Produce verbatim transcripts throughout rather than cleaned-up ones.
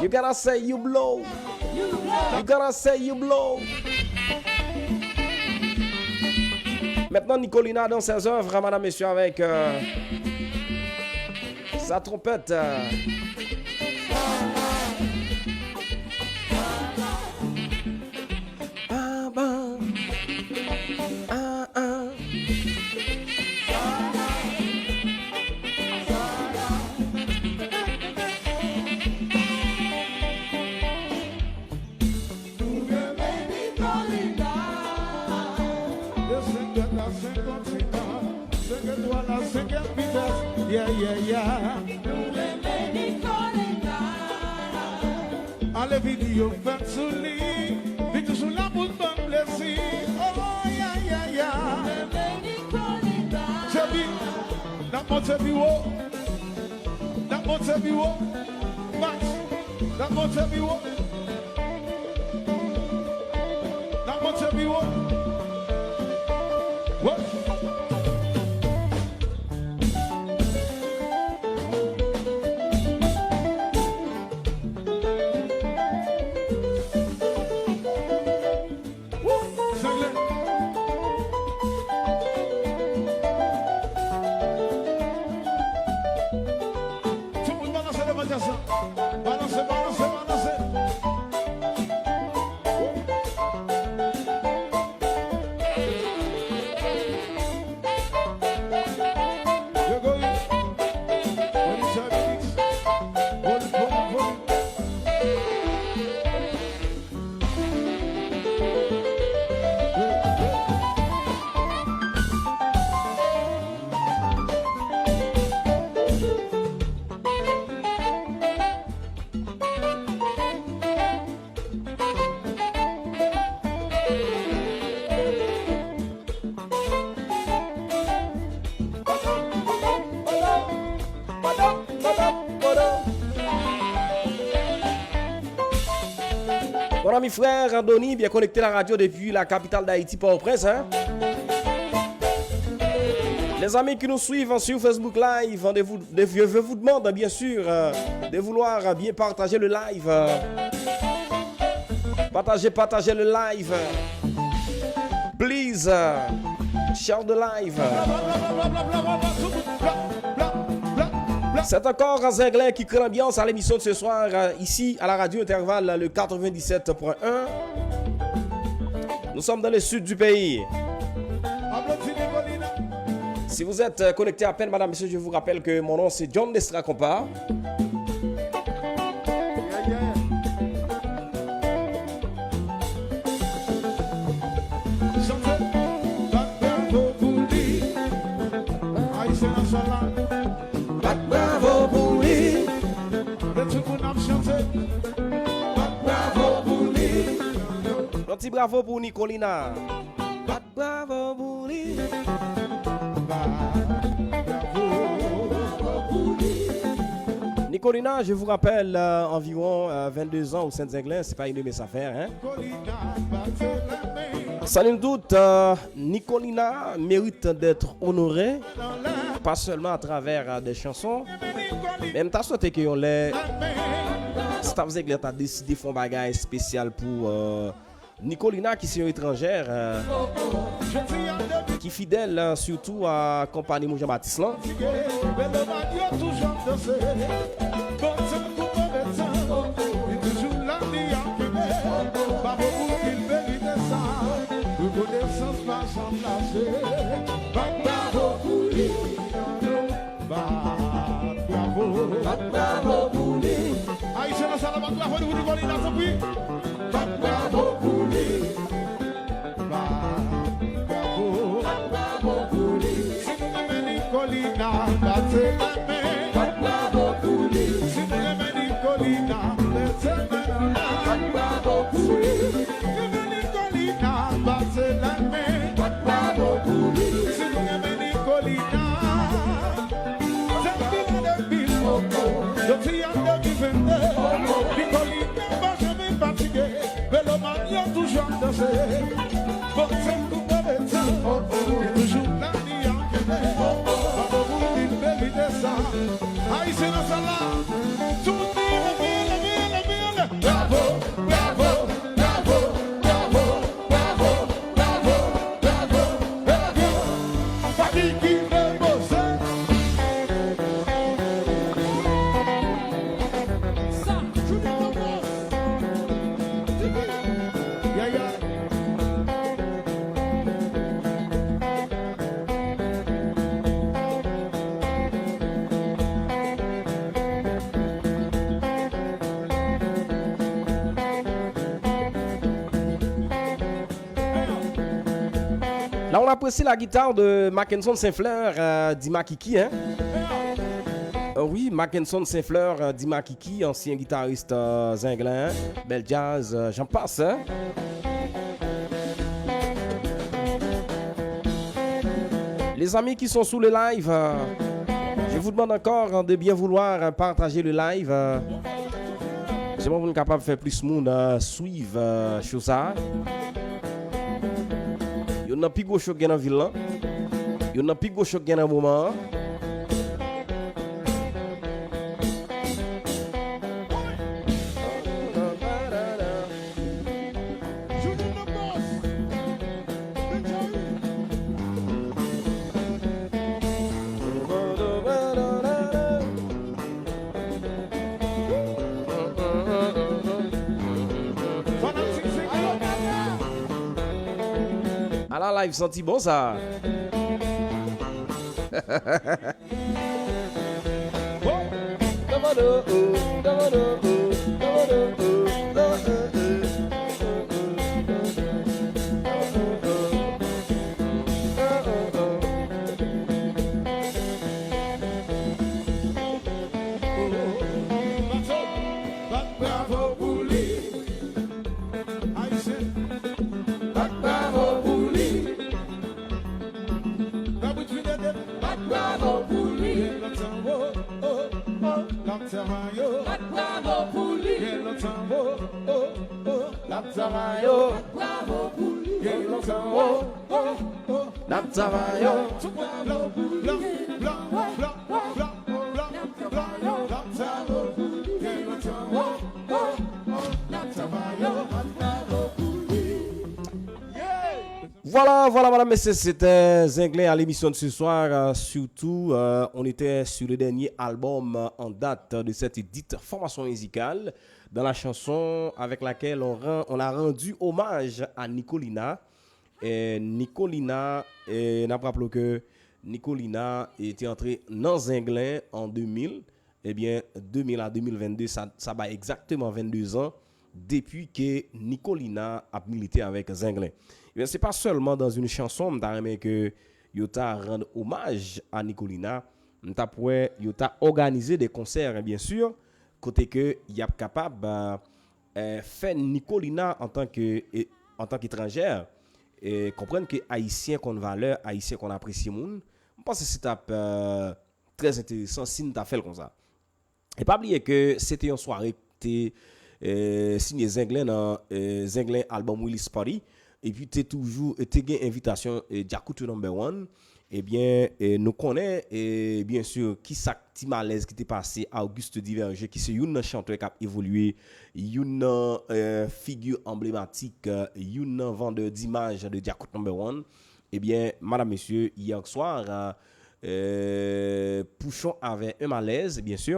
You gotta say you blow. You gotta say you blow. Maintenant, Nicolina dans ses œuvres, madame, messieurs, avec euh, sa trompette. Euh. Senk etwal la, senk vitès. Yeah, yeah, yeah. Nou renmen Nicolina. Ale vini yo fèt sou li. Li toujou la pou l ban m plezi. Oh, yeah, yeah, yeah. Nou renmen Nicolina. Chepi, n ap monte pi wo. N ap monte pi wo. Max, n ap monte pi wo. N ap monte pi wo. Wo. Wou! Zangle. Tout moun balanse devan djaz la. Balanse, balanse, balanse. Gregory, Melissa Félix, Paul, Paul, Paul. Mon ami frère Dony, bien connecté à la radio depuis la capitale d'Haïti, Port-au-Prince, hein. Les amis qui nous suivent sur Facebook Live, rendez-vous, je vous demande bien sûr euh, de vouloir bien partager le live. Euh. Partagez, partagez le live. Please, euh, share the live. C'est encore Zenglen qui crée l'ambiance à l'émission de ce soir, euh, ici à la radio Intervalle, le quatre-vingt-dix-sept point un. Nous sommes dans le sud du pays. Si vous êtes euh, connecté à peine, madame, monsieur, je vous rappelle que mon nom, c'est John Destra Compas. Yeah, yeah. Chante, bat bravo pou li. Ayisyen nan sal la. Bat bravo pou li. Lè tout moun ap chante. Bat bravo pou li. Yon ti bravo pou Nicolina. Bat bravo pou li. Nicolina, je vous rappelle, euh, environ euh, vingt-deux ans au Saint-Zenglen, c'est pas une mince affaire, hein? Salut toutes, euh, Nicolina mérite d'être honorée, pas seulement à travers euh, des chansons, men m ta swete ke yon lè staff Zenglen ta deside fè yon bagay espesyal pou euh, Nicolina, ki se yon etranjè, euh, ki fidèl euh, sitou a konpayi Moujan Batis lan. Bat bravo. Bat bravo pou li. Ayisyen nan sal la, bat bravo pou Nicolina, tanpri. Bat bravo pou li. Bat bravo. Bat bravo pou li. Si nou renmen Nicolina, bat se la men. Bat bravo pou li. Si nou renmen Nicolina, leve men nou la. Bat bravo pou li. Si nou renmen Nicolina, bat se la men. Bat bravo pou li. Si nou renmen Nicolina, depi lane mil, jodi a de mil vennde, Nicolina pa janm fatige. Melomàn yo toujou ap danse. Bon, se koupe letan, li toujou la, li ap kenbe. Bravo pou li, li merite sa. Ayisyen nan sal la, tout moun leve, leve, leve. On apprécie la guitare de Mackenson Saint-Fleur, euh, dit Makiki, hein? Euh, oui, Mackenson Saint-Fleur, euh, dit Makiki, ancien guitariste, euh, Zenglen, hein? Bel jazz, euh, j'en passe, hein? Les amis qui sont sous le live, euh, je vous demande encore, hein, de bien vouloir, euh, partager le live, euh, se pou nou kapab fè plis moun, euh, swiv, euh, show sa. Youn nan pi gwo show k gen nan vil lan. Youn nan pi gwo show k gen nan moman an. Ala live santi bon sa. Bat bravo pou li. Ayisyen. Bat bravo pou li. Kabrit fidèl. Bat bravo pou li. L ap travay, oh, oh, oh. L ap travay, oh. Bat bravo pou li. L ap travay, oh, oh, oh. L ap travay, oh. Bat bravo pou li. L ap travay, oh, oh, oh. N ap travay, yo. Vwala, vwala, madam, mesye, se te Zenglen a lemisyon de ce soir. Euh, surtout, euh, on était sur le dernier album, euh, en date de cette dite formation musicale, dans la chanson avec laquelle on rend, on a rendu hommage à Nicolina. Eh, Nicolina, eh, n ap raple w ke Nicolina, eh, te antre nan Zenglen an de mil. Ebyen, de mil a de mil vennde, sa, sa bay egzakteman vennde zan depi ke Nicolina ap milite avèk Zenglen. Ebyen, se pa sèlman dans une chanson, m ta renmen ke yo ta rann omaj a Nicolina. M t ap wè yo ta òganize de konsè, byen si, kote ke y ap kapab, euh, eh, fè Nicolina antanke, e, antanke etranjè, e, konprann ke Ayisyen konn valè, Ayisyen konn apresye moun. M panse se t ap, eh, trè enteresan si n ta fè l konsa. E pa bliye ke se te yon sware ki te, eh, sinye Zenglen nan, eh, Zenglen album Release Party. Epi te toujou, eh, te gen envitasyon, eh, Djakout Number One. Ebyen, eh, nou konnen, eh, byen si, ki sa k ti malèz ki te pase Auguste Diverger, ki se youn nan chantè k ap evolye, youn nan, eh, figi anblematik, eh, youn nan vandè dimaj de Djakout Number One. Ebyen, madam, mesye, yè swa, eh, Pouchon avè yon malèz, byen si,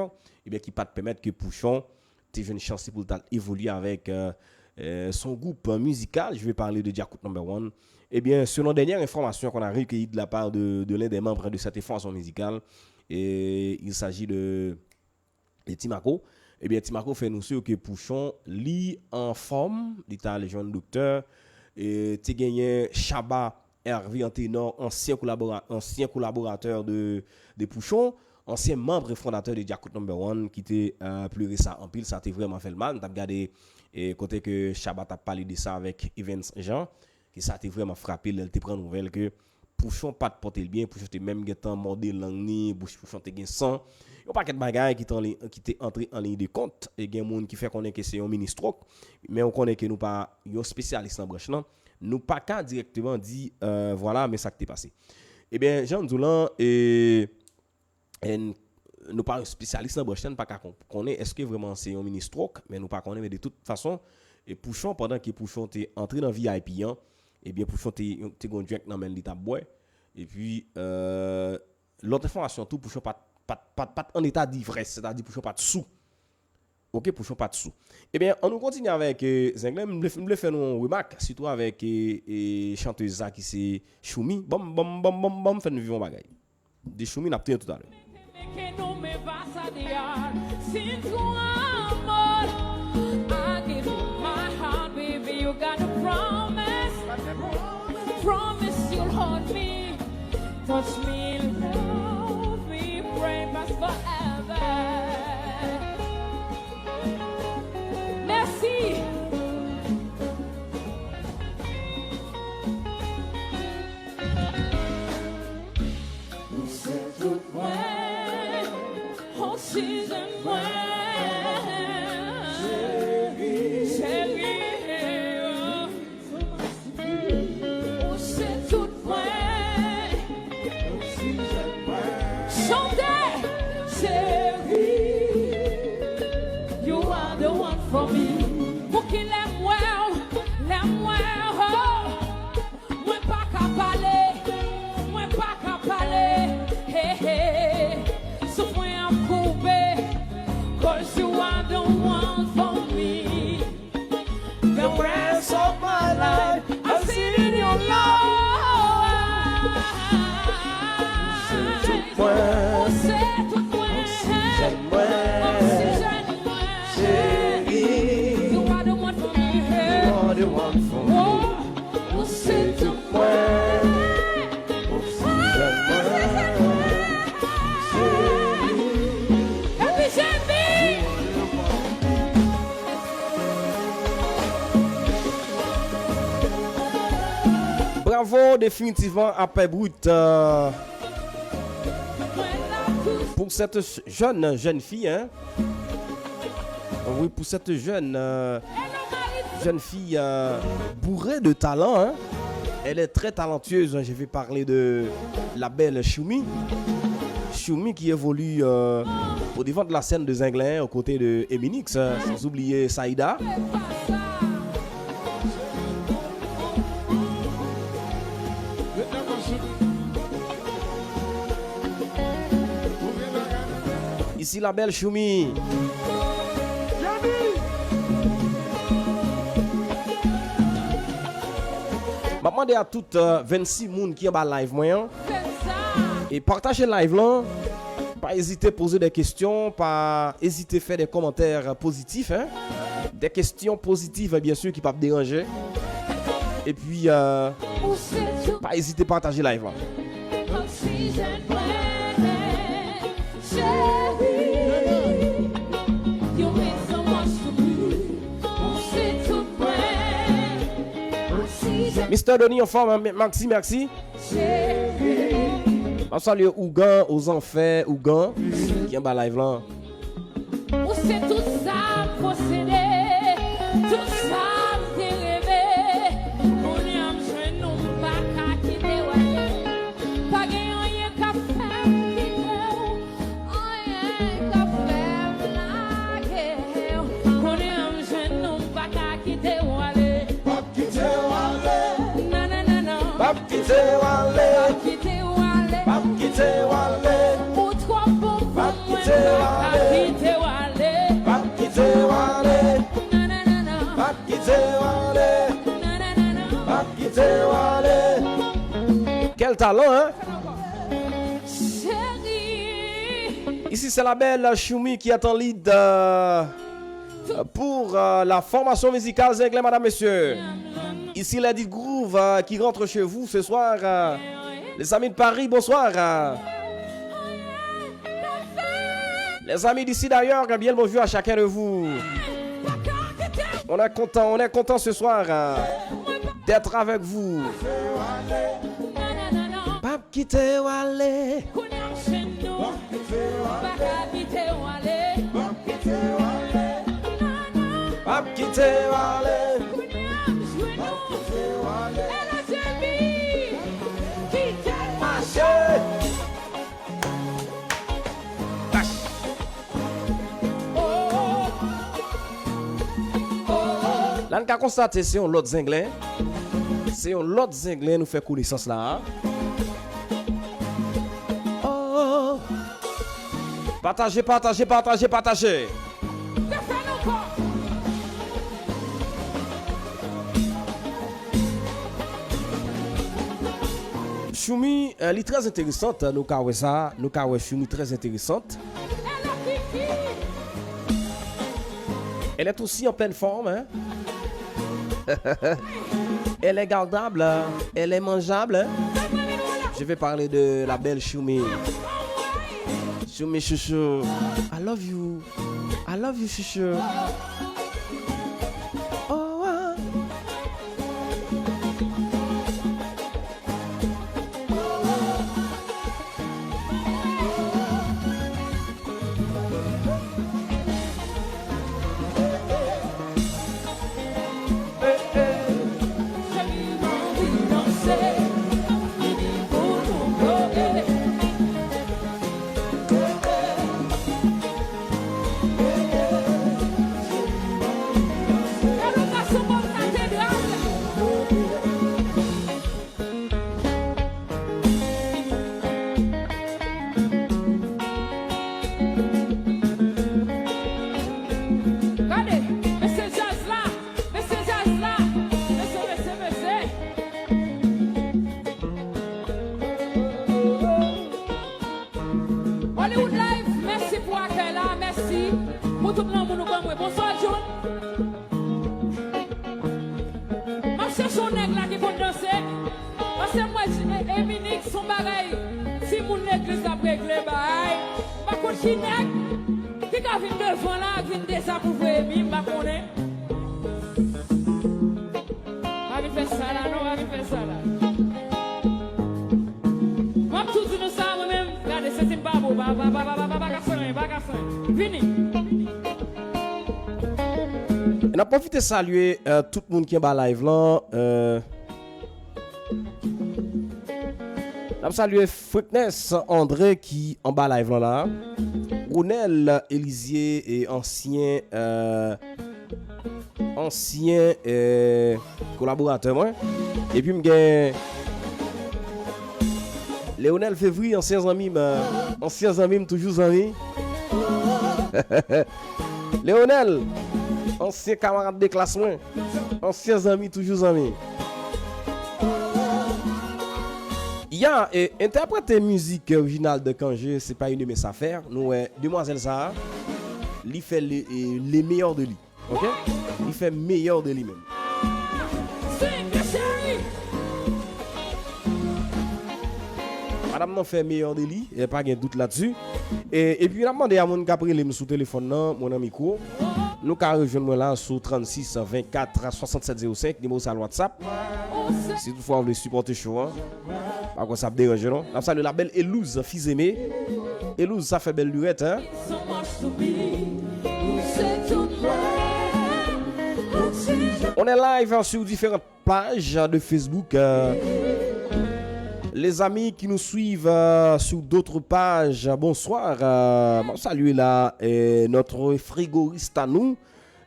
ebyen, ki pa t pèmèt ke Pouchon te jwenn chans li pou l t al evolye avèk, euh, euh, son gwoup mizikal, je vais parler de Djakout Number One. Ebyen, selon dènyè enfòmasyon qu'on a recueilli de la part de, de l'un des membres de cette formation musicale, et il s'agit de, de Timaco. Ebyen, Timaco fè nou swiv ke Pouchon, li anfòm, li t al jwenn doktè, e te genyen Shabba Hervé Anténor, ansyen kolabora-, ansyen kolaboratè de, de Pouchon, ansyen manm fondatè de Djakout Number One, ki te, euh, plere sa anpil, sa te vrèman fè l mal. M t ap gade, eh, kote ke Shabba t ap pale de sa avèk Evens Jean, ke sa te vrèman frape l lè l te pran nouvèl ke Pouchon pa t pote l byen, Pouchon te menm gentan mòde lang ni, bouch Pouchon te gen san. Yon pakèt bagay ki te anli-, ki te antre an liy de kont, e gen moun ki fè konnen ke se yon mini stroke, men ou konnen ke nou pa yon espesyalis nan branch lan. Nou pa ka dirèkteman di, euh, vwala, men sa k te pase. Ebyen, jan m di w lan, e, e n-, nou pa yon espesyalis nan branch lan, n pa ka kon-, konnen èske vrèman se yon mini stroke, men nou pa konnen, men de tout fason, e Pouchon, pandan ke Pouchon te antre nan V I P an, ebyen, Pouchon te, te gen yon drink nan men l li t ap bwè, epi, euh, lòt enfòmasyon tou, Pouchon pa t, pa t, pa t, pa t an eta divrès, sètadi Pouchon pa t sou. Oke, Pouchon pa t sou. Ebyen, ann nou kontinye avèk, eh, Zenglen. M vle, m vle fè nou yon remak, sitou avèk, eh, eh, chantez sa ki se Choumi. Ban m, ban m, ban m, ban m, ban m fè n viv yon bagay. De Choumi, n ap tounen toutalè. Meke nou men va sa di a, sin tu amor. I give you my heart, baby, you gotta promise. Promise you'll hold Me love, me pray, pass forever. Mèsi. Ou se tout mwen, oksijèn mwen, cheri, cheri. Ou se tout mwen. Chante, cheri. You are the one for me. Pou ki lè m wè w, lè m wè w, oh, mwen pa ka pale, mwen pa ka pale. Hey, hey. Souf mwen ap koupe, 'cause you are the one for me. The rest of my life, I see in your love. Ou se tout mwen, ou se tout mwen, oksijèn mwen, cheri. You are the one for me. You are the one for me. Oh, ou se tout mwen. Bravo, definitivman, Apè Brut, euh, pour cette jeune, jeune fille, hein. Oui, pour cette jeune, euh, jeune fille, euh, bourrée de talent, hein. Elle est très talentueuse, hein. Je vais parler de la belle Choumi. Choumi qui évolue, euh, au devant de la scène de Zenglen, aux côtés de Eminix, euh, sans oublier Saïda. Ici la belle Choumi. M ap mande a tout, euh, vennsis moun ki anba live mwen an, e pataje live lan. Pa ezite poze de kesyon, pa ezite fè de kòmantè pozitif, hein. De kesyon pozitif, byen si, ki p ap deranje. Epi, euh, pa ezite pataje live lan. Oksijèn mwen, cheri, you mean so much to me. Ou se tout mwen, oksijèn. Mister Denis, anfòm, hein? Mèsi, mèsi. M ap salye Ougan, Ozanfè, Ougan, ki anba live lan. Ou se tout sa m posede, tout sa m te reve. Kounye a m jwenn ou, m pa ka kite w ale. Pa gen anyen k ap fè m kite w, anyen k ap fè m lage w. Kounye a m jwenn ou, m pa ka kite w ale. Kite w ale. Non, non, non, non. M p ap kite w ale. M p ap kite w ale. M p ap kite w ale. Ou twò bon pou mwen, m p ap kite w ale. M p ap kite w ale. Non, non, non, non. M p ap kite w ale. Non, non, non, non. M p ap kite w ale. Quel talent, hein? Chérie. Ici, c'est la belle Choumi qui est en lead, euh, pour, euh, la formation musicale Zenglen, madame, messieurs. Ici, Lady Groove, euh, qui rentre chez vous ce soir, euh, les amis de Paris, bonsoir, euh. Les amis d'ici d'ailleurs, bien le bonjour à chacun de vous. On est content, on est content ce soir, euh, d'être avec vous. Kite w ale. Kounye a m jwenn ou, m pa ka kite w ale. M p ap kite w ale. Kounye a m jwenn ou. L A J B, kite l mache. La n ka konstate se yon lòt Zenglen. Se yon lòt Zenglen nou fè konesans la a. Oh. Pataje, pataje, pataje, pataje. Choumi, euh, li trè enteresan, nou ka wè sa, nou ka wè Choumi trè enteresan. Elle est aussi en pleine forme, hein? Elle est gardable, elle est mangeable, hein? Je vais parler de la belle Choumi. Choumi chouchou. I love you. I love you, chouchou. Oh, ah. Gade, mesye djaz la, mesye djaz la, mesye, mesye, mesye. Hollywood Live, mèsi pou akèy la, mèsi pou tout lanmou nou ban mwen. Bonswa, John. M ap chèche yon nèg la ki konn danse. Paske m wè Eminik se yon bagay timoun legliz ap regle bay. M pa konn ki nèg ki ka vin devan la, vin dezapouvre Emi, m pa konnen. Pa vin fè sa la, non, pa vin fè sa la. M ap tou di nou sa, mwen menm, gade, sezi m pa bon, pa, pa, pa, pa, pa, pa ka fè anyen, pa ka fè anyen. Vini. N ap pwofite salye, euh, tout moun ki anba live lan. Euh, n ap salye Freknes André ki anba live lan la. Ronel Elizier e ansyen, euh, ansyen, euh, kolaboratè mwen. Epi m gen Leonel Fevry, ansyen zanmi m, euh, ansyen zanmi m, toujou zanmi. Leonel, ansyen kamarad de klas mwen, ansyen zanmi, toujou zanmi. Ya, e, entèprete mizik orijinal de Cangé, se pa yon mince affaire. Nou wè, demwazèl sa a, li fè le, e, le meilleur de li. Ok? Li fè meyè de li menm. Madanm nan fè meyè de li, e pa gen dout la dsi. E, epi n ap mande a moun k ap rele m sou telefòn nan, mwen nan mikwo. Nou ka rejwenn mwen la sou trannsis vennkat swasannsèt zewo senk, nimewo sa l WhatsApp. Si toutfwa w vle sipòte show an, pa kwè sa ap deranje non. N ap salye la bèl Elouz Fizeme. Elouz, sa fè bèl lirèt, hein? On est live sur différentes pages de Facebook. Euh, les amis qui nous suivent, euh, sur d'autres pages, bonsoir. Euh, m ap salye la, euh, notre frigoriste à nous,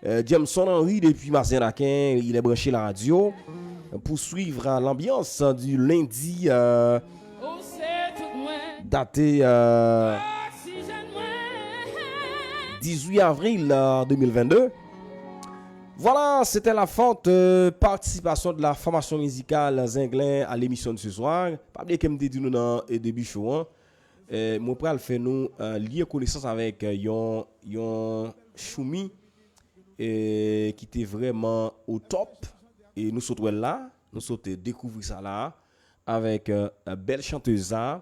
euh, Jameson Henry depuis Mazennaken, il est branché la radio pour suivre, euh, l'ambiance du lundi, euh, daté, euh, dix-huit avril, euh, deux mille vingt-deux. Voilà, c'était la forte, euh, participation de la formation musicale Zenglen à l'émission de ce soir. Pa bliye ke m te di nou nan, e, debi show an, e, mwen pral fè nou, e, lye konesans avèk, e, yon, yon Choumi, e, ki te vrèman o top. E nou sot wè l la, nou sot dekouvri sa la, avèk, e, bèl chantez sa,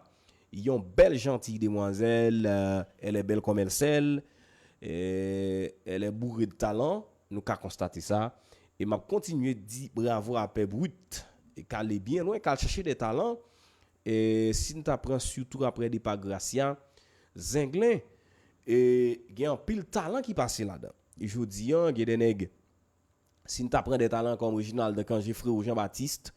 yon bèl jantiy demwazèl, e, elle est belle comme elle sèl, e, elle est bourrée de talent, nou ka konstate sa. E m ap kontinye di bravo a Pè Brut. E k ale byen lwen, k al chèche de talan. E si n ta pran sitou aprè depa Gracia, Zenglen, e gen anpil talan ki pase ladan. E jodi an, gen de nèg, si n ta pran de talan kòm Reginald Cangé, Freo Jean Baptiste,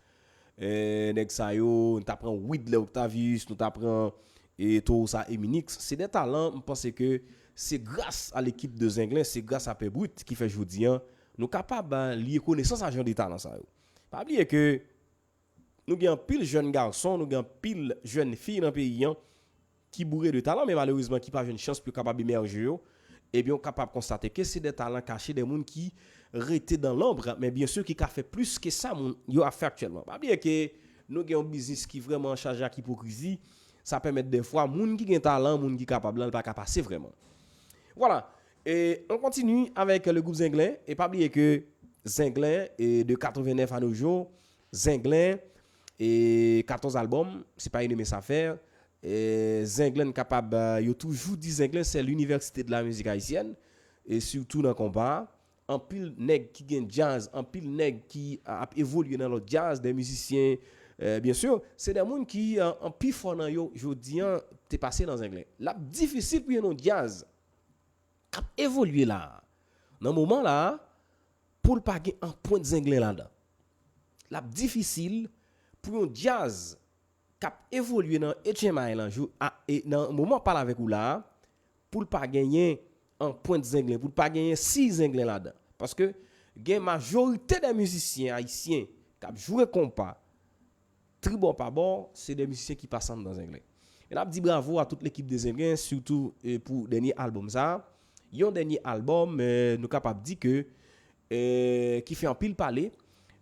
e nèg sa yo, n ta pran Widley Octavius, nou ta pran, e Toro sa Eminix, se de talan, m panse ke se gras a lekip de Zenglen, se gras a Pè Brut ki fè jodi an, nou kapab, e, lye konesans a jan de talan sa yo. Pa bliye ke nou gen anpil jèn gason, nou gen anpil jèn fi nan peyi an ki boure de talan, men malerezman ki pa jwenn chans pou yo kapab emèje yo. Ebyen, ou kapab konstate ke se de talan kache, de moun ki rete dan lonb, men byen si ki ka fè plis ke sa moun yo ap fè aktyèlman. Pa bliye ke nou gen yon biznis ki vrèman chaje ak ipokrizi. Sa pèmèt dèfwa moun ki gen talan, moun ki kapab lan, li pa ka pase vrèman. Vwala. E on kontinye avèk le gwoup Zenglen. E pa bliye ke Zenglen, e de katrevennèf à nos jours, Zenglen, E katòz albòm, se pa Aimé Safè. E Zenglen kapab, euh, yo toujou di Zenglen se l'université de la musique haïtienne, e sitou nan konpa. Anpil nèg ki gen djaz, anpil nèg ki, euh, ap evolye nan lòt djaz, de mizisyen, euh, byen si, se de moun ki, euh, an pi fò nan yo, jodi an, te pase nan Zenglen. L ap difisil pou yon djaz k ap evolye la, nan moman la, pou l pa gen anpwent Zenglen ladan. L ap difisil pou yon djaz k ap evolye nan H M I lan, jou, a, e nan moman pale avèk ou la, pou l pa genyen anpwent Zenglen, pou l pa genyen siy Zenglen ladan. Paske gen majorite de mizisyen ayisyen k ap jwe konpa, tribò pa bò, se de mizisyen ki pase anndan Zenglen. E n ap di bravo a tout lekip de Zenglen, sitou, e, pou dènye albòm sa. Yon dènye albòm, e, nou kapab di ke, e, ki fè anpil pale.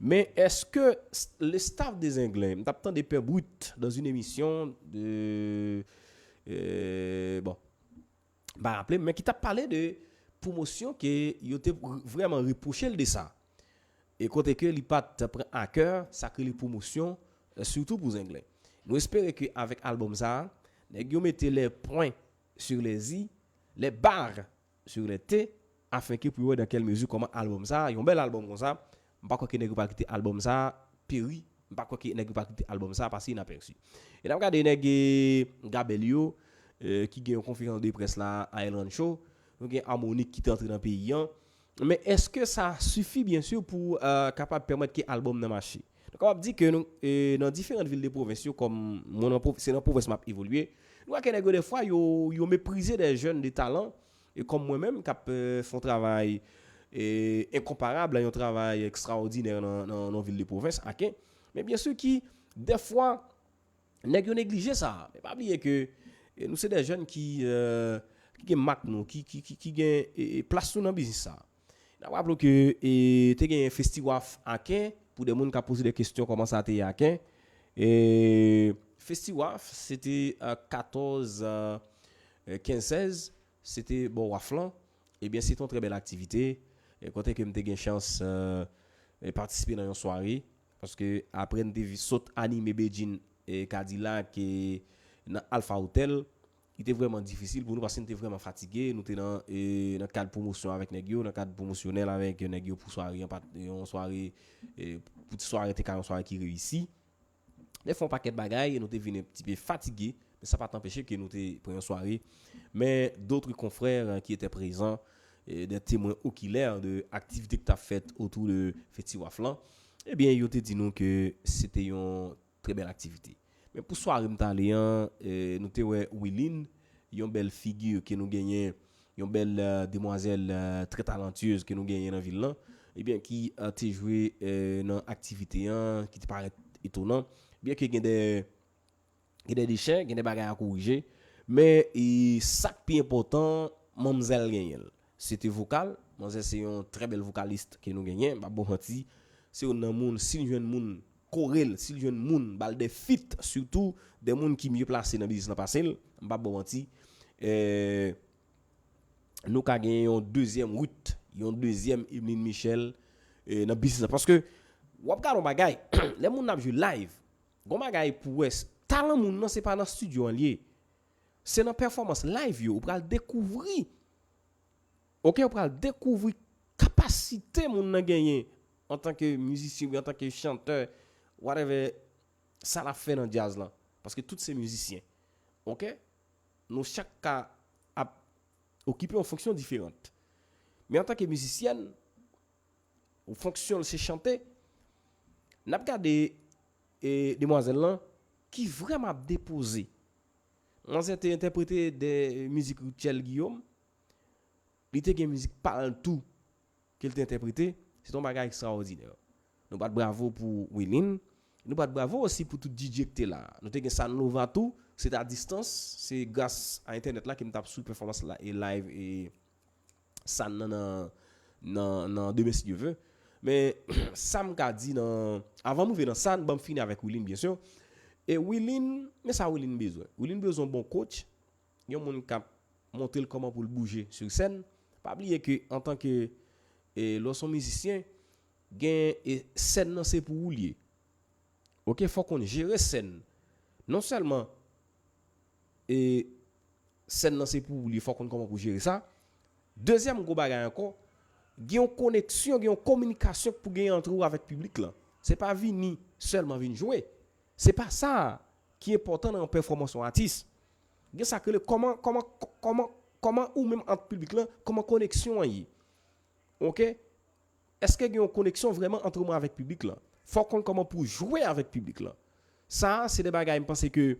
Men èske s-, le staff de Zenglen, m t ap tande Pè Brut dans une émission de, e, bon, m pa raple m, men ki t ap pale de pwomosyon ke yo te vrèman repwoche l de sa. E kote ke li pa t pran a kè sa k rele pwomosyon, e, sitou pou Zenglen. Nou espere ke avèk albòm sa a, nèg yo mete les points sur les i, les barres sur les t, afin ke pou yo wè dans quelle mesure kòman albòm sa a, yon bèl albòm konsa, m pa kwè ke nèg yo pral kite albòm sa a peri, m pa kwè ke nèg yo pral kite albòm sa a pase inapèsi. E n ap gade nèg, e, Gabel yo, e, ki gen yon konferans de près la a El Rancho, nou gen Harmonik ki te antre nan peyi an, men èske sa sifi, byen si, pou, e, kapab pèmèt ke albòm nan mache? Nou kapab di ke nou, e, nan diferan vil de pwovens yo, kòm mwen nan pwov-, se nan pwovens m ap evolye, nou wè ke nèg yo defwa yo, yo meprize de jèn de talan, e kòm mwen menm k ap, e, fè yon travay, e, enkonparab, yon travay ekstraòdinè nan, nan, nan vil de pwovens, Aken. Men byen si ki, defwa, nèg yo neglije sa. Men pa bliye ke, e, nou se de jèn ki, e, ki gen mak nou, ki, ki, ki, ki gen, e, e, plas nou nan biznis sa. N ap raple ke, e, te gen Festiwaf Aken, pou de moun k ap poze de kesyon kòman sa te ye Aken. E, Festiwaf, se te, e, katòz, e, kenz, sèz, se te bò Waf lan. Ebyen, se te yon trè bèl aktivite. E, kote ke m te gen chans, e, e, patisipe nan yon sware. Paske apre n te vi-, sot anime Bedjine, e, Kadilak, e, nan Alpha Hotel, li te vrèman difisil pou nou paske n te vrèman fatige. Nou te nan, e, nan kad pwomosyon avèk nèg yo, nan kad pwomosyonèl avèk nèg yo pou sware, an pat-, yon sware, e, pou ti sware te ka yon sware ki reyisi. Te fè yon pakèt bagay, e nou te vin yon ti pe fatige, men sa pa t anpeche ke nou te pran yon sware. Men d'autres confrères, euh, qui étaient présents, euh, des témoins oculaires de aktivite ki t ap fèt otou de Festiwaf lan, ebyen, yo te di nou ke se te yon trè bèl aktivite. Men pou sware m t ale an, euh, nou te wè Wiline, yon bèl figi ke nou genyen, yon bèl, euh, demwazèl, euh, trè talantyez ke nou genyen nan vil lan, ebyen, ki, euh, te jwe, euh, nan aktivite an, ki te parèt etonan. Byen ke gen de, gen de dechè, gen de bagay a korije, men, e, sa k pi enpòtan, manmzèl genyen l. Se te vokal, manzè se yon trè bèl vokalis ke nou genyen, m p ap ba w manti. Se youn nan moun, si l jwenn moun kore l, si l jwenn moun ba l de feat, sitou de moun ki mye plase nan biznis lan pase l, m p ap ba w manti. Eh, nou ka gen yon dezyèm Ruth, yon dezyèm Emeline Michel, eh, nan biznis lan. Paske, w ap gade yon bagay, lè moun ap jwe live, gon bagay pou wè, talan moun nan se pa nan estidyo an l ye. Se nan pèfòmans live yo, ou pral dekouvri. Ok, ou pral dekouvri kapasite moun nan genyen antanke mizisyen, oubyen antanke chantè, whatever, sa l ap fè nan djaz lan. Paske tout se mizisyen. Ok? Nou chak ka ap okipe yon fonksyon diferan. Men antanke mizisyèn, ou fonksyon l se chante, n ap gade, e, demwazèl lan ki vrèman ap depoze. Manzè te entèprete de mizik Rutshelle Guillaume. Li te gen mizik pa l tou ke l te entèprete. Se te yon bagay ekstraòdinè. Nou bat bravo pou Wiline. Nou bat bravo osi pou tout D J ki te la. Nou te gen San Lova tou. Se te a distans. Se gras a entènèt la ke m t ap swiv pèfòmans la e live e San nan, nan, nan, nan demen si Dye ve. Men, sa m ka di nan, avan m rive nan San, ban m fini avèk Wiline, byen si. E Wiline, men sa Wiline bezwen. Wiline bezwen yon bon coach, yon moun k ap montre l kòman pou l bouje sou sèn. Pa bliye ke antanke, e, lè w se yon mizisyen, gen, e, sèn nan se pou ou l ye. Ok, fò w konn jere sèn. Non sèlman e sèn nan se pou ou li, fò w konn kòman pou jere sa. Dezyèm gwo bagay ankò, gen yon koneksyon, gen yon kominikasyon pou gen ant ou avèk piblik lan. Se pa vini sèlman vin jwe. Se pa sa ki enpòtan nan yon pèfòmans yon atis. Gen sa k rele kòman, kòman, kòman, kòman ou menm ant piblik lan, kòman koneksyon an ye. Ok? Èske gen yon koneksyon vrèman ant ou menm avèk piblik lan? Fò w konn kòman pou jwe avèk piblik lan. Sa a, se de bagay m panse ke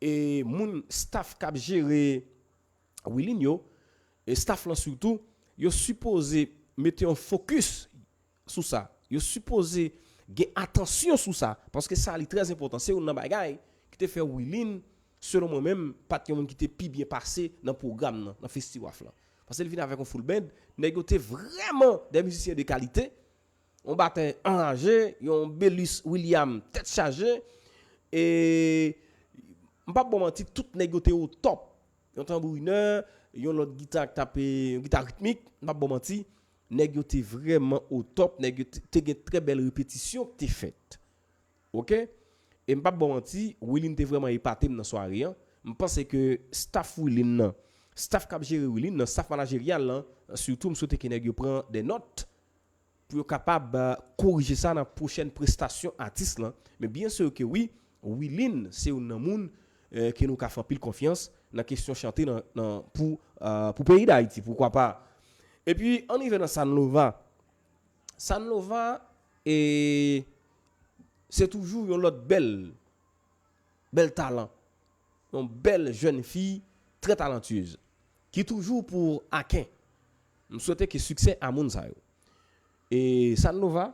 e moun staff k ap jere Wilin yo, e staff lan sitou, yo sipoze mete yon fokis sou sa. Yo sipoze gen atansyon sou sa, paske sa li trè enpòtan. Se youn nan bagay ki te fè Wilin, selon mwen menm, pa t yon moun ki te pi byen pase nan pwogram nan, nan Festiwaf lan. Paske l vin avèk yon full band, nèg yo te vrèman de mizisyen de kalite, yon batè anraje, yon Belus William tèt chaje, e m p ap ba w manti, tout nèg yo te o top. Yon tanbourinè, yon lòt gita k tape, yon gita ritmik, m p ap ba w manti, nèg yo te vrèman o top, nèg yo te, te gen trè bèl repetisyon ki te fèt. Ok? E m p ap ba w manti, Wilin te vrèman epate m nan sware an. M panse ke staff Wilin nan, staff k ap jere Wilin nan, staff manajeryal lan, sitou m swete ke nèg yo pran de nòt pou yo kapab, eh, korije sa nan pwochèn prestasyon atis lan. Men byen si ke wi, Wilin se youn nan moun, eh, ke nou ka fè anpil konfyans nan kesyon chante nan, nan, pou, eh, pou peyi Dayiti, poukwa pa. Epi, ann rive nan Sanlova. Sanlova, e, se toujou yon lòt bèl, bèl talan. Yon bèl jèn fi trè talantyez. Ki toujou pou Aken. M swete ke siksè a moun sa yo. E Sanlova,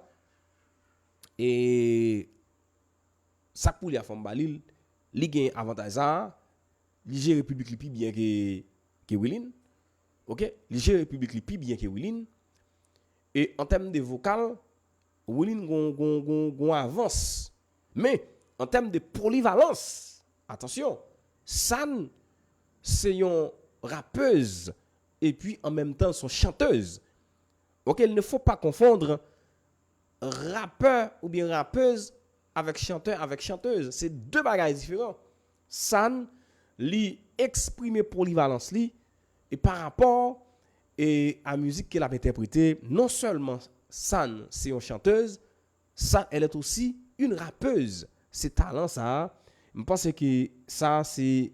e sa k pou li a fò m ba li l, li gen avantaj sa a, li jere piblik li pi byen ke, ke Wilin. Ok? Li jere piblik li pi byen ke Wilin. E an tèm de vokal, Wilin gon, gon, gon, gon avans. Men, an tèm de polivalans, atansyon, San se yon rapez epi an menm tan se yon chantez. Ok, il ne faut pas confondre rappeur oubyen rapez avèk chantè avèk chantez. Se de bagay diferan. San, li eksprime polivalans li e pa rapò e a mizik ke l ap entèprete. Non sèlman San se yon chantez, San, elle est aussi une rappeuse. Se talan sa a. M panse ke sa se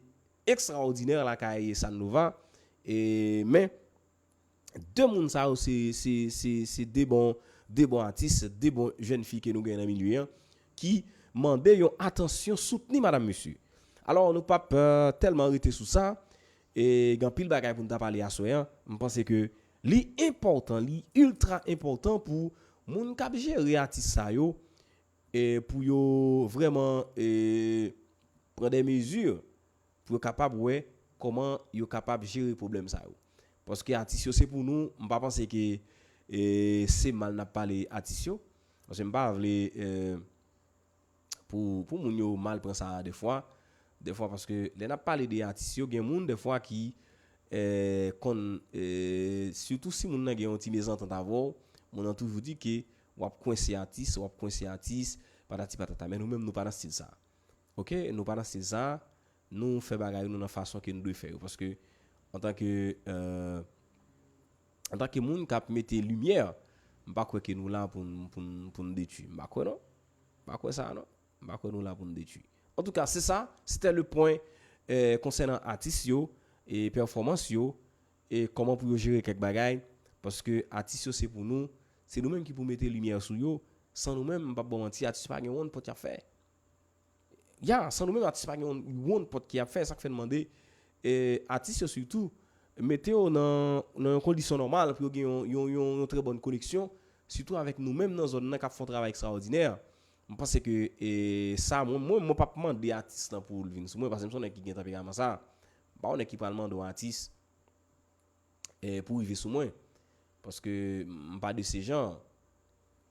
ekstraòdinè lakay San Nova. E, men, de moun sa yo se, se, se, se de bon, de bon atis, de bon jèn fi ke nou gen nan milye an, ki mande yon atansyon soutni, madam, mesye. Alò, nou p ap, eh, tèlman rete sou sa. E gen anpil bagay pou n ta pale aswè an. M panse ke li enpòtan, li iltra enpòtan pou moun k ap jere atis sa yo, e pou yo vrèman, e, pran de mezi pou yo kapab wè kòman yo kapab jere pwoblèm sa yo. Paske atis yo se pou nou, m pa panse ke, e, se mal n ap pale atis yo. Paske m pa vle, e, pou, pou moun yo mal pran sa a defwa. Defwa, paske lè n ap pale de atis yo, gen moun defwa ki, e, konn, e, sitou si moun nan gen yon ti mezantant avè w, moun nan toujou di ke w ap kwense atis, w ap kwense atis, patati patata. Men nou menm, nou pa nan stil sa a. Ok? Nou pa nan stil sa a. Nou fè bagay nou nan fason ke nou dwe fè yo. Paske, antanke, e, antanke moun k ap mete limyè, m pa kwè ke nou la pou n, pou n, pou n detwi. M pa kwè non. M pa kwè sa non. M pa kwè nou la pou n detwi. Antouka, se sa, se te le pwen, e, konsènan atis yo, e pèfòmans yo, e kòman pou yo jere kèk bagay, paske atis yo se pou nou, se nou menm ki pou mete limyè sou yo, san nou menm, m p ap ba w manti, atis yo pa gen wonn pòt y ap fè. Ya, san nou menm, atis pa gen yon, yon pòt ki ap fè, sa k fè n mande, e, atis yo sitou, mete yo nan, nan yon kondisyon nòmal pou yo gen yon, yon, yon, yon trè bòn koneksyon, sitou avèk nou menm nan zòn nan k ap fè yon travay ekstraòdinè. M panse ke, e, sa, mwen, mwen, mwen p ap mande atis lan pou l vin sou mwen, paske m se yon nèg ki gen tanperaman sa. M pa yon nèg ki pral mande yon atis e, pou rive sou mwen. Paske m pa de se jan.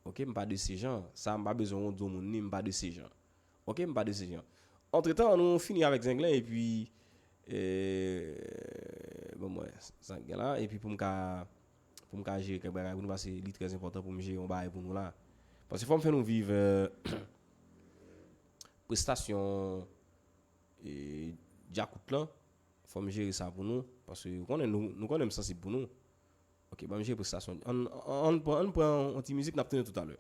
Ok, m pa de se jan. Sa, m pa bezwen wont yon moun ni, m pa de se jan. Ok, m pa de se jan. Antretan, nou fini avèk Zenglen, epi, e, bon, mwen, sa k gen la, epi pou m ka, pou m ka jere kèk bagay pou nou, paske li trè enpòtan pou m jere yon bagay pou nou la. Paske fò m fè nou viv, e, prestasyon e, Djakout lan, fò m jere sa pou nou, paske ou konnen nou, nou konnen m sansib pou nou. Ok, ban m jere prestasyon. Ann, ann, ann pran, ann pran yon ti mizik, n ap tounen toutalè.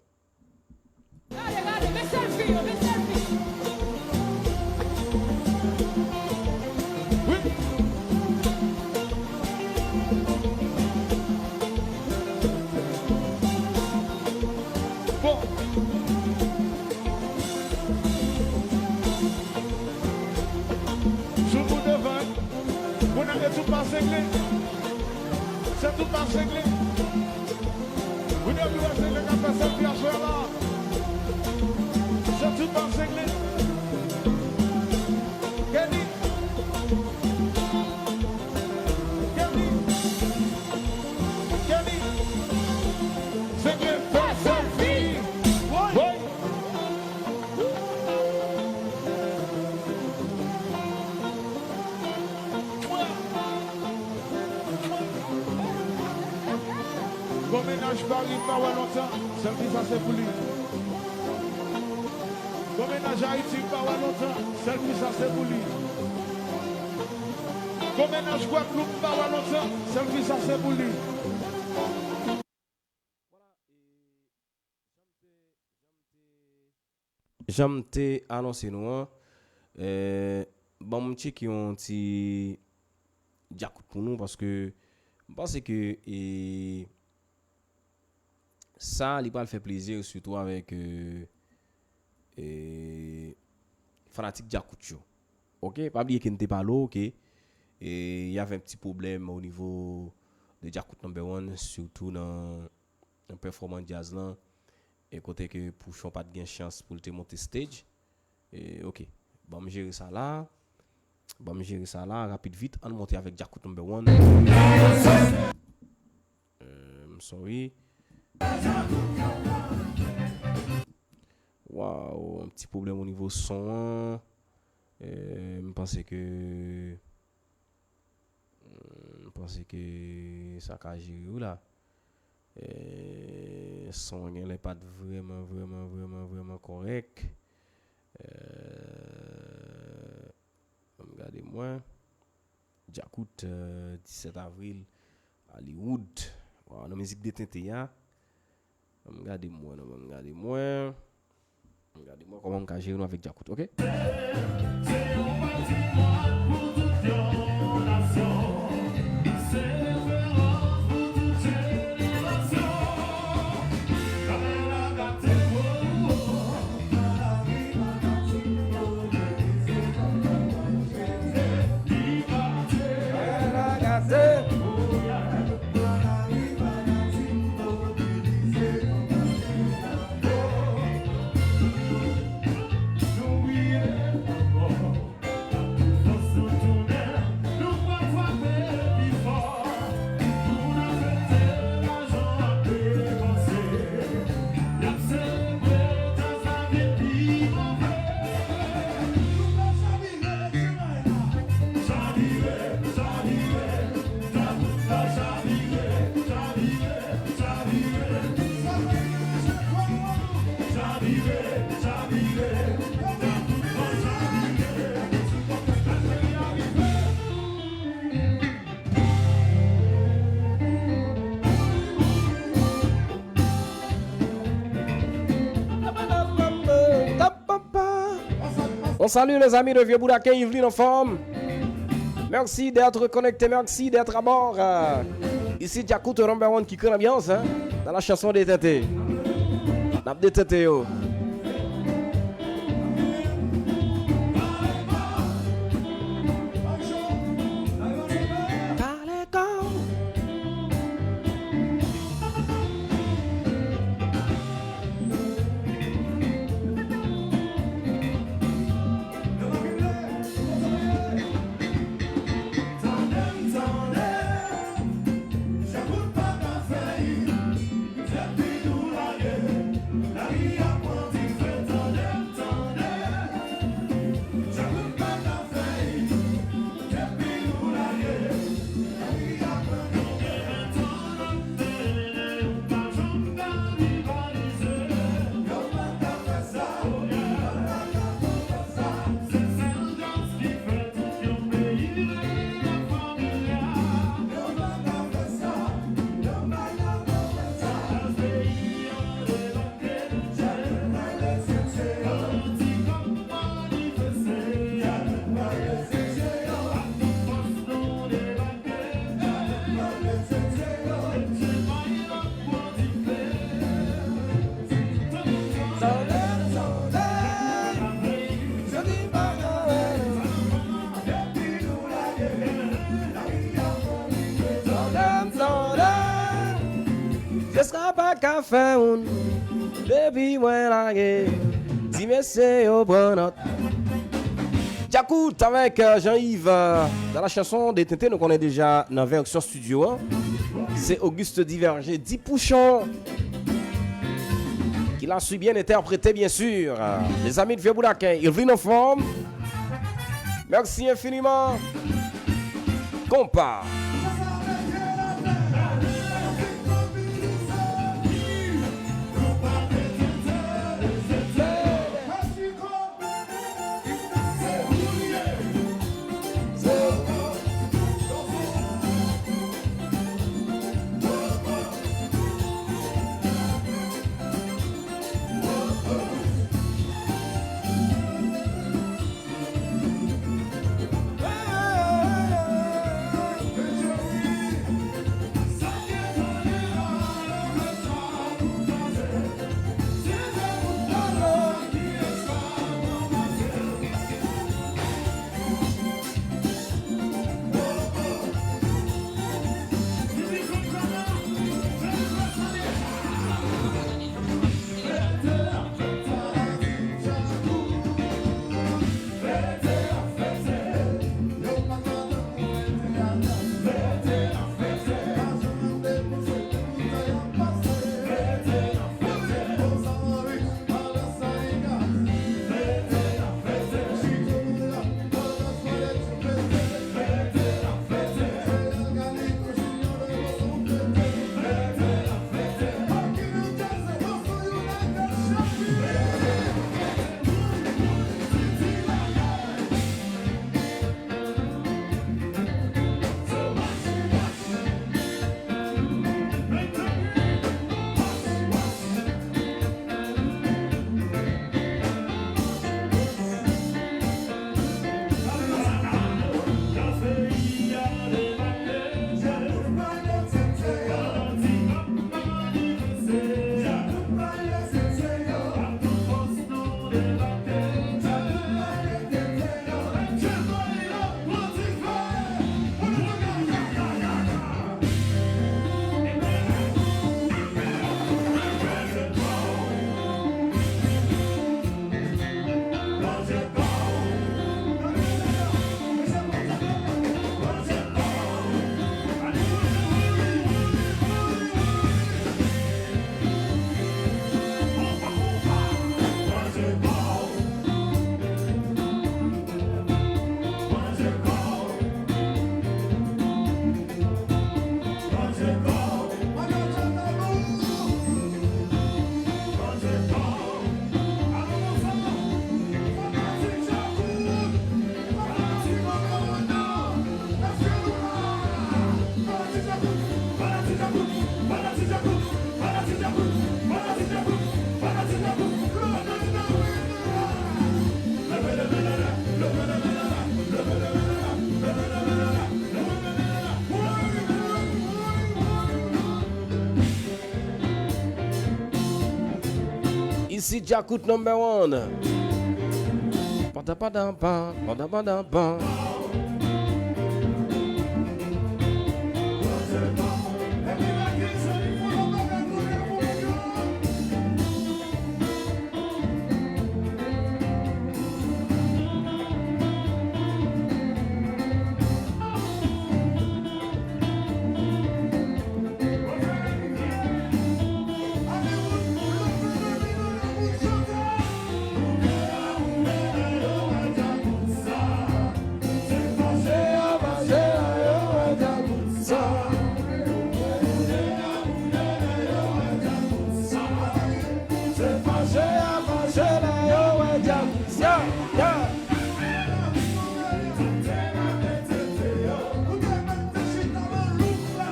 Gade, gade, men selfie yo, men selfie. Bon. Sou pou devan. Kounye a se tout pa sengle. Se tout pa sengle. Wi, depi wè sengle k ap fè selfie aswè la. Se tout pa sengle. Kenny. Kenny. Kenny. Sengle fè selfie. Woy. Gon mennaj Pari m pa wè lontan, selfie sa se pou li. Gon mennaj Ayiti m pa wè lontan, selfie sa se pou li. Gon mennaj Gwadloup m pa wè lontan, selfie sa se pou li. Vwala, e, jan m te, jan m te, jan m te anonse nou an, e, ban m tcheke yon ti Djakout pou nou, paske m panse ke, e, sa, li pral fè plezi, sitou avèk, e, e, fanatik Djakout yo. Ok, pa bliye ke n te pale w ke, e, y avait un petit problème au niveau de Djakout number one, sitou nan, nan pèfòmans djaz lan, e kote ke Pouchon pa t gen chans pou l te monte stage. E, ok, ban m jere sa la. Ban m jere sa la, rapid vit, ann monte avèk Djakout number one. Euh, I'm sorry. Waw, yon ti pwoblèm o nivo son an. Euh, m panse ke, m panse ke sa ka jere wi la. Euh, son an genlè pa t vrèman, vrèman, vrèman, vrèman kòrèk. Euh, ann gade mwen. Djakout, euh, disèt avril, Hollywood. Waw, nan mizik Detente a. Ann gade mwen, non, ann gade mwen. Ann gade mwen kòman m ka jere nou avèk Djakout, ok? Se yon patrimwàn pou tout yon nasyon. Se referans pou tout jenerasyon. Kanal la gate, oh, oh, oh. On salue les amis de Vieux Bouddha Cave, vin anfòm. Merci d'être connecté, merci d'être à bord. Euh, ici Djakout number one qui crée l'ambiance, hein, dans la chanson Detente. N ap detente yo. Eska pa ka fè youn? Depi mwen lage, ti mesye yo pran nòt. Djakout avec euh, Jean-Yves. Euh, dans la chanson de Tenten, nou konnen deja nan vèsyon studio, hein. C'est Auguste Diverger, Di Pouchon, qui l'a su bien interprété, bien sûr. Les amis de Vieux Boulaquin, ils viennent en forme. Merci infiniment. Konpa. Ici Djakout number one. Padapadapa, padapadapa.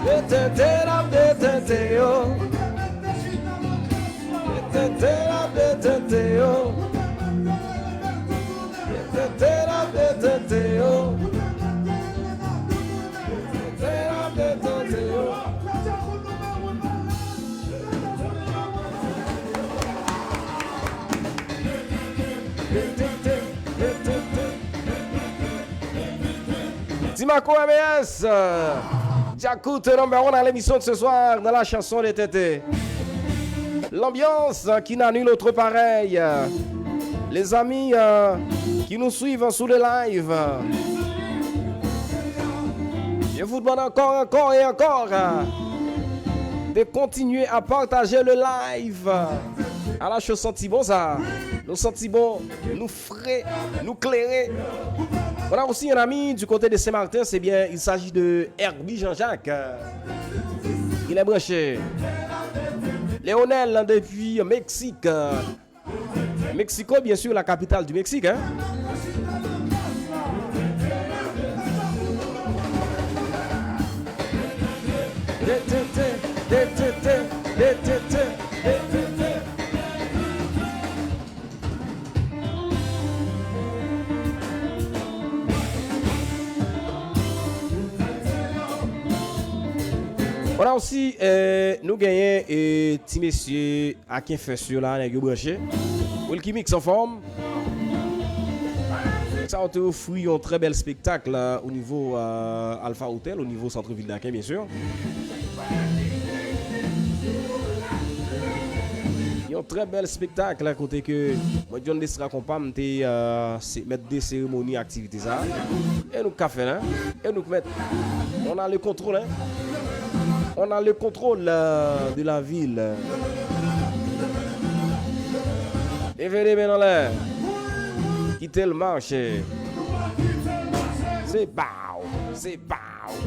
Detente n ap detente yo. Detente n ap detente yo. Detente n ap detente yo. Detente n ap detente yo. Ti Marco M S, euh, Djakout number one à l'émission de ce soir dans la chanson de Tété. L'ambiance qui n'a nul autre pareil. Les amis euh, qui nous suivent sous le live, je vous demande encore, encore et encore euh, de continuer à partager le live. Ala cho santi bon sa. Nou santi bon, nou fre, nou klere. On a aussi un ami du côté de Saint-Martin, c'est bien, il s'agit de Herbie Jean-Jacques. Il est branché. Léonel depuis Mexique. Mexico, bien sûr, la capitale du Mexique, hein. On a aussi, euh, nou genyen e ti mesye Aken Fès yo la, nèg yo branche. Wilky Mix anfòm. Sa yo te ofri yon trè bèl spektak la, o nivo euh, Alpha Hotel, o nivo sant vil Aken, byen si. Yon trè bèl spektak la, kote ke mwen, John Lestra, konpa m, te euh, se mèt de seremoni aktivite sa. E nou k ka fè la. E nou k mèt. On a le contrôle, hein. On a le contrôle euh, de la ville. Leve de men anlè. Kite l mache. Se baw, se baw.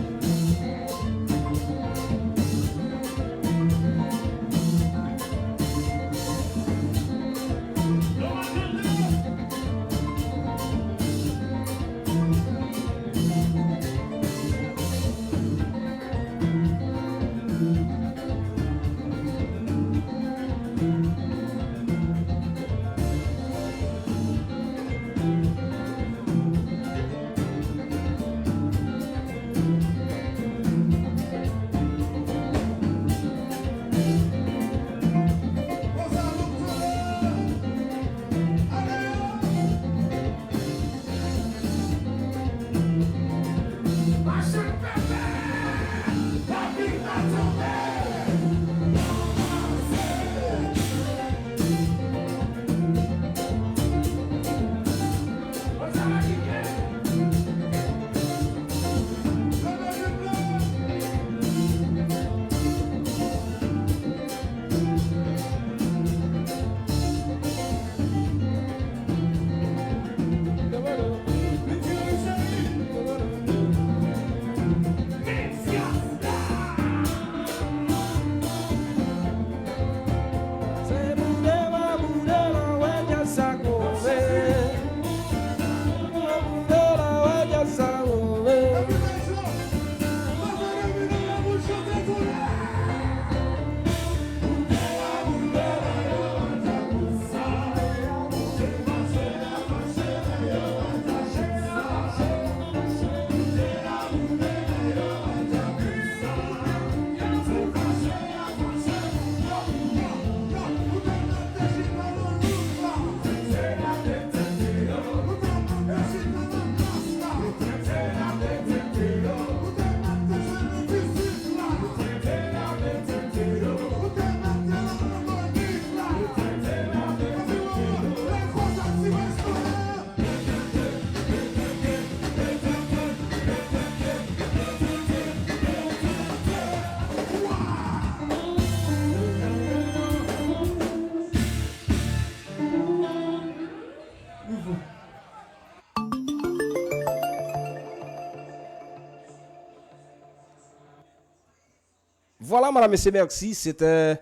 Voilà, madame, messieurs, merci. C'était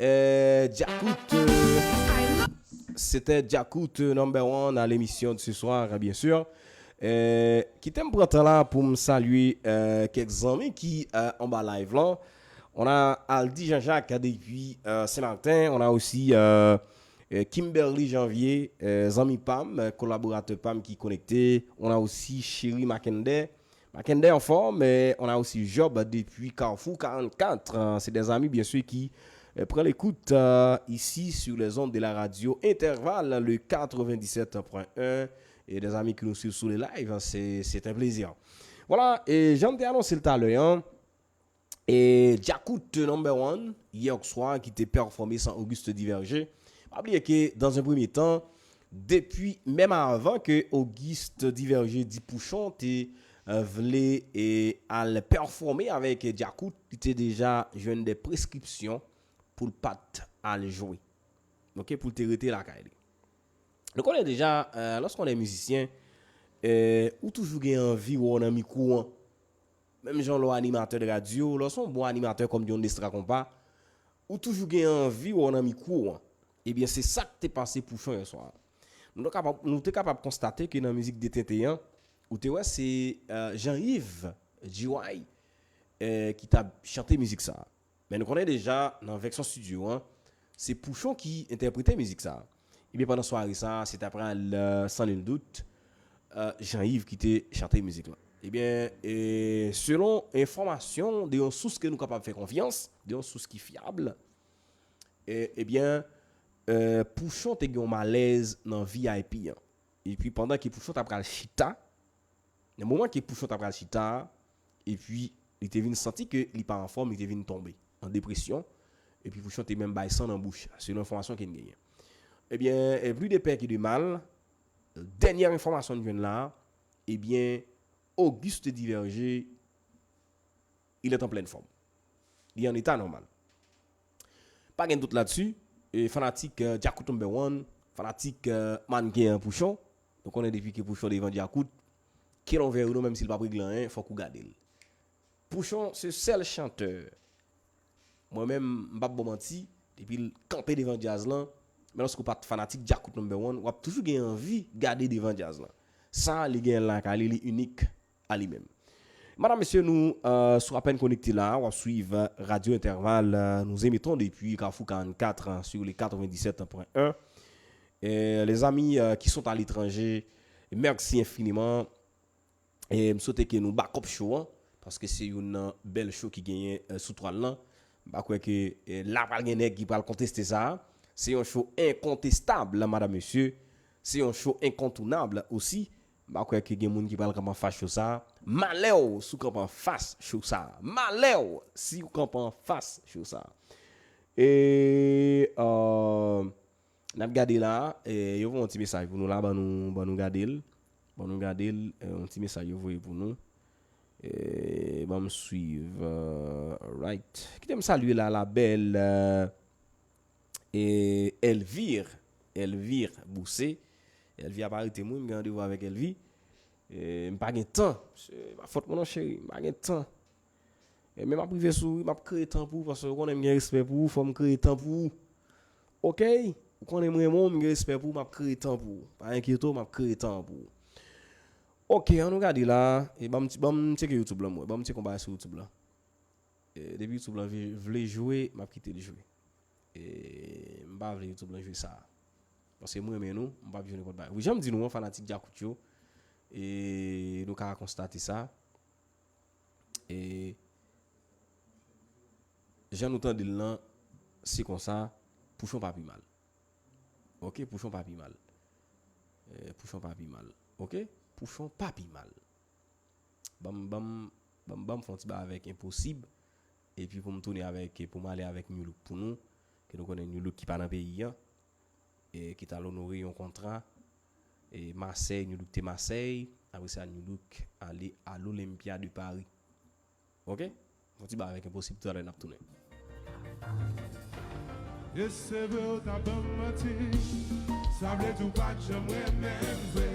euh, Djakout. Euh, c'était Djakout euh, number one à l'émission de ce soir, bien sûr. Euh, kite m pran tan la pou m salye euh, kèk zanmi ki euh, anba live lan. On a Aldi Jean-Jacques depuis euh, Saint-Martin. On a aussi euh, euh, Kimberly Janvier, euh, zanmi pa m, euh, kolaboratè pa m ki konekte. On a aussi Chéri Makendè. Makendè anfòm, euh, on a aussi Job depuis Carrefour quarante-quatre. Euh, c'est des amis, bien sûr, qui euh, prennent l'écoute euh, ici sur les ondes de la radio Intervalle, le quatre-vingt-dix-sept point un. Et des amis qui nous suivent sur les lives, hein, c'est c'est un plaisir. Voilà, e jan m te anonse l talè, hein, E Djakout number one, yè swa, ki te pèfòme san Auguste Diverger. Pa bliye ke, dans un premier temps, depi menm avan ke Auguste Diverger di Pouchon te, euh, vle, e, al pèfòme avèk Djakout, li te deja jwenn de preskripsyon pou l pa t al jwe. Ok, pou l te rete lakay li. Nou konnen deja, euh, lòske w yon mizisyen, euh, ou toujou gen anvi wè w nan mikwo an. Menm jan lè w animatè de radyo, lè w se yon bon animatè kòm John Destra Konpa, ou toujou gen anvi wè w nan mikwo an. Ebyen, se sa k te pase Pouchon yè swa. Nou te kapab, nou te kapab konstate ke nan mizik Detente an, ou te wè se, euh, Jean Yves G Y, euh, ki t ap chante mizik sa a. Men nou konnen deja, nan vèsyon estidyo an, se Pouchon ki entèprete mizik sa a. Ebyen, pandan sware sa a, se ta pral, euh, sans nul doute, euh, Jean Yves ki te chante mizik lan. Ebyen, e, selon enfòmasyon de yon sous ke nou kapab fè konfyans, de yon sous ki fyab, e, ebyen, euh, Pouchon te gen yon malèz nan V I P an. Epi pandan ke Pouchon ta pral chita, nan moman ke Pouchon ta pral chita, epi li te vin santi ke li pa anfòm, li te vin tonbe an depresyon, epi Pouchon te menm bay san nan bouch, selon enfòmasyon ke n genyen. Ebyen, e, plus de peur que de mal, dènyè enfòmasyon n jwenn la, ebyen, Auguste Diverger, il est en pleine forme. Li an eta nòmal. Pa gen dout ladsi, e, fanatik, euh, Djakout number one, fanatik, euh, mannken an Pouchon, nou konnen depi ke Pouchon devan Djakout, ke l anvè ou non, menm si l p ap regle anyen, fòk ou gade l. Pouchon se sèl chantè, mwen menm, m p ap ba w manti, depi l kanpe devan djaz lan, men lòske w pa t fanatik Djakout number one, w ap toujou gen anvi gade devan djaz lan. Sa, li gen lakay li, li inik a li menm. Madam, mesye, nou, euh, si w apèn konekte la, w ap swiv, euh, Radio Intervalle, euh, nous émettons depuis Carrefour quarante-quatre, euh, sur les quatre-vingt-dix-sept point un. Euh, les amis, euh, qui sont à l'étranger, merci infiniment. E m swete ke nou back up show an, paske se youn nan bèl show ki genyen, euh, sou twal lan. M pa kwè ke, euh, la pral gen nèg ki pral konteste sa. Se yon show enkontestab, madam, mesye. Se yon show enkontounab osi. M pa kwè ke gen moun ki pral kanpe anfas show sa. Malè w si w kanpe anfas show sa. Malè w si w kanpe anfas show sa. E, euh, n ap gade la, e, yo voye yon ti mesaj pou nou la, ban nou, ban nou gade l. Ban nou gade l, e, yon ti mesaj yo voye pou nou. E, ban m swiv, euh, alright. Kite m salye la, la bèl, euh, e, Elvire, Elvire Bousse. Elvire ap arete m, wi, m gen randevou avèk Elvire. E, m pa gen tan. Se pa fòt mwen non, cheri, m pa gen tan. E men m ap rive sou ou, wi, m ap kreye tan pou ou, paske ou konnen m gen respè pou ou, fò m kreye tan pou ou. Oke? Ou konnen m renmen w, m gen respè pou ou, m ap kreye tan pou ou. Pa enkyete w, m ap kreye tan pou ou. Oke, an nou gade la. E ban m ti, ban m tcheke YouTube lan, mwen. Ban m tcheke yon bagay sou YouTube lan. E, depi YouTube lan vle, vle jwe, m ap kite l jwe. E, m pa vle YouTube lan jwe sa. Paske mwen renmen nou, m p ap jwe nenpòt bagay. Wi, jan m di nou an, fanatik Djakout yo, e, nou ka konstate sa. E, jan nou tande l lan, se konsa, Pouchon pa pi mal. Oke, Pouchon pa pi mal. E, Pouchon pa pi mal. Oke? Pouchon pa pi mal. Ban m, ban m, ban m, ban m fè yon ti bagay avèk Enposib. Epi pou m tounen avèk, pou m ale avèk New Look pou nou. Ke nou konnen New Look ki pa nan peyi an. E ki t al onore yon kontra. E Masèy, New Look te Masèy. Apre sa, New Look ale a l'Olympia de Paris. Oke? Fon ti bagay avèk Enposib, talè n ap tounen. E se vre ou ta ban m manti, sa vle di ou pa t janm renmen m vre.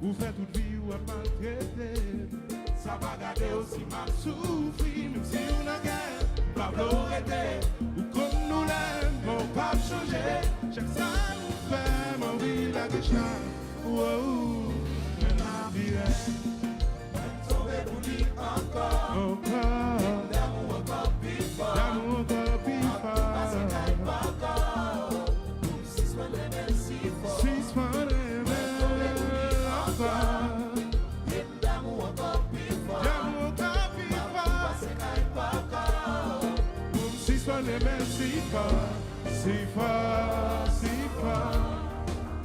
Ou fè tout vi w ap maltrete m. Sa pa gade w si m ap soufri, menm si w nan kè m, m pa vle w rete. Ou konn doulè m, men w p ap chanje. Chak sa ou fè m anvi lage chay. Wow, men lavi rèd. Mwen tonbe pou li ankò. Ankò. Damou ankò pi fò. Damou ankò pi fò. Pase kay pa kò. Pou m sispann renmen l si fò. Sispann renmen l ankò. Damou ankò pi fò. Damou ankò pi fò. Pase kay pa kò. Pou m sispann renmen l si fò. Si fò, si fò.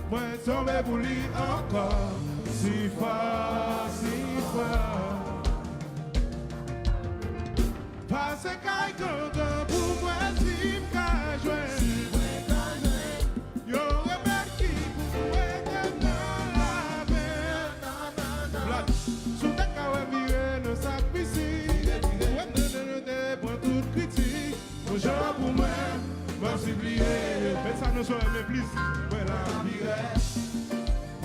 Mwen tonbe pou li ankò. Si fò, si fò. Pase kay gangan pou m wè si m ka jwenn yon remèd ki pou m rete nan lapenn. Vlad, si w te ka wè m vire nan sak pisi, ou wè m te, te, te pran tout kritik. Yon jan pou mwen, m ap sipliye. Met sa nan zòrèy mwen, please. Mwen la.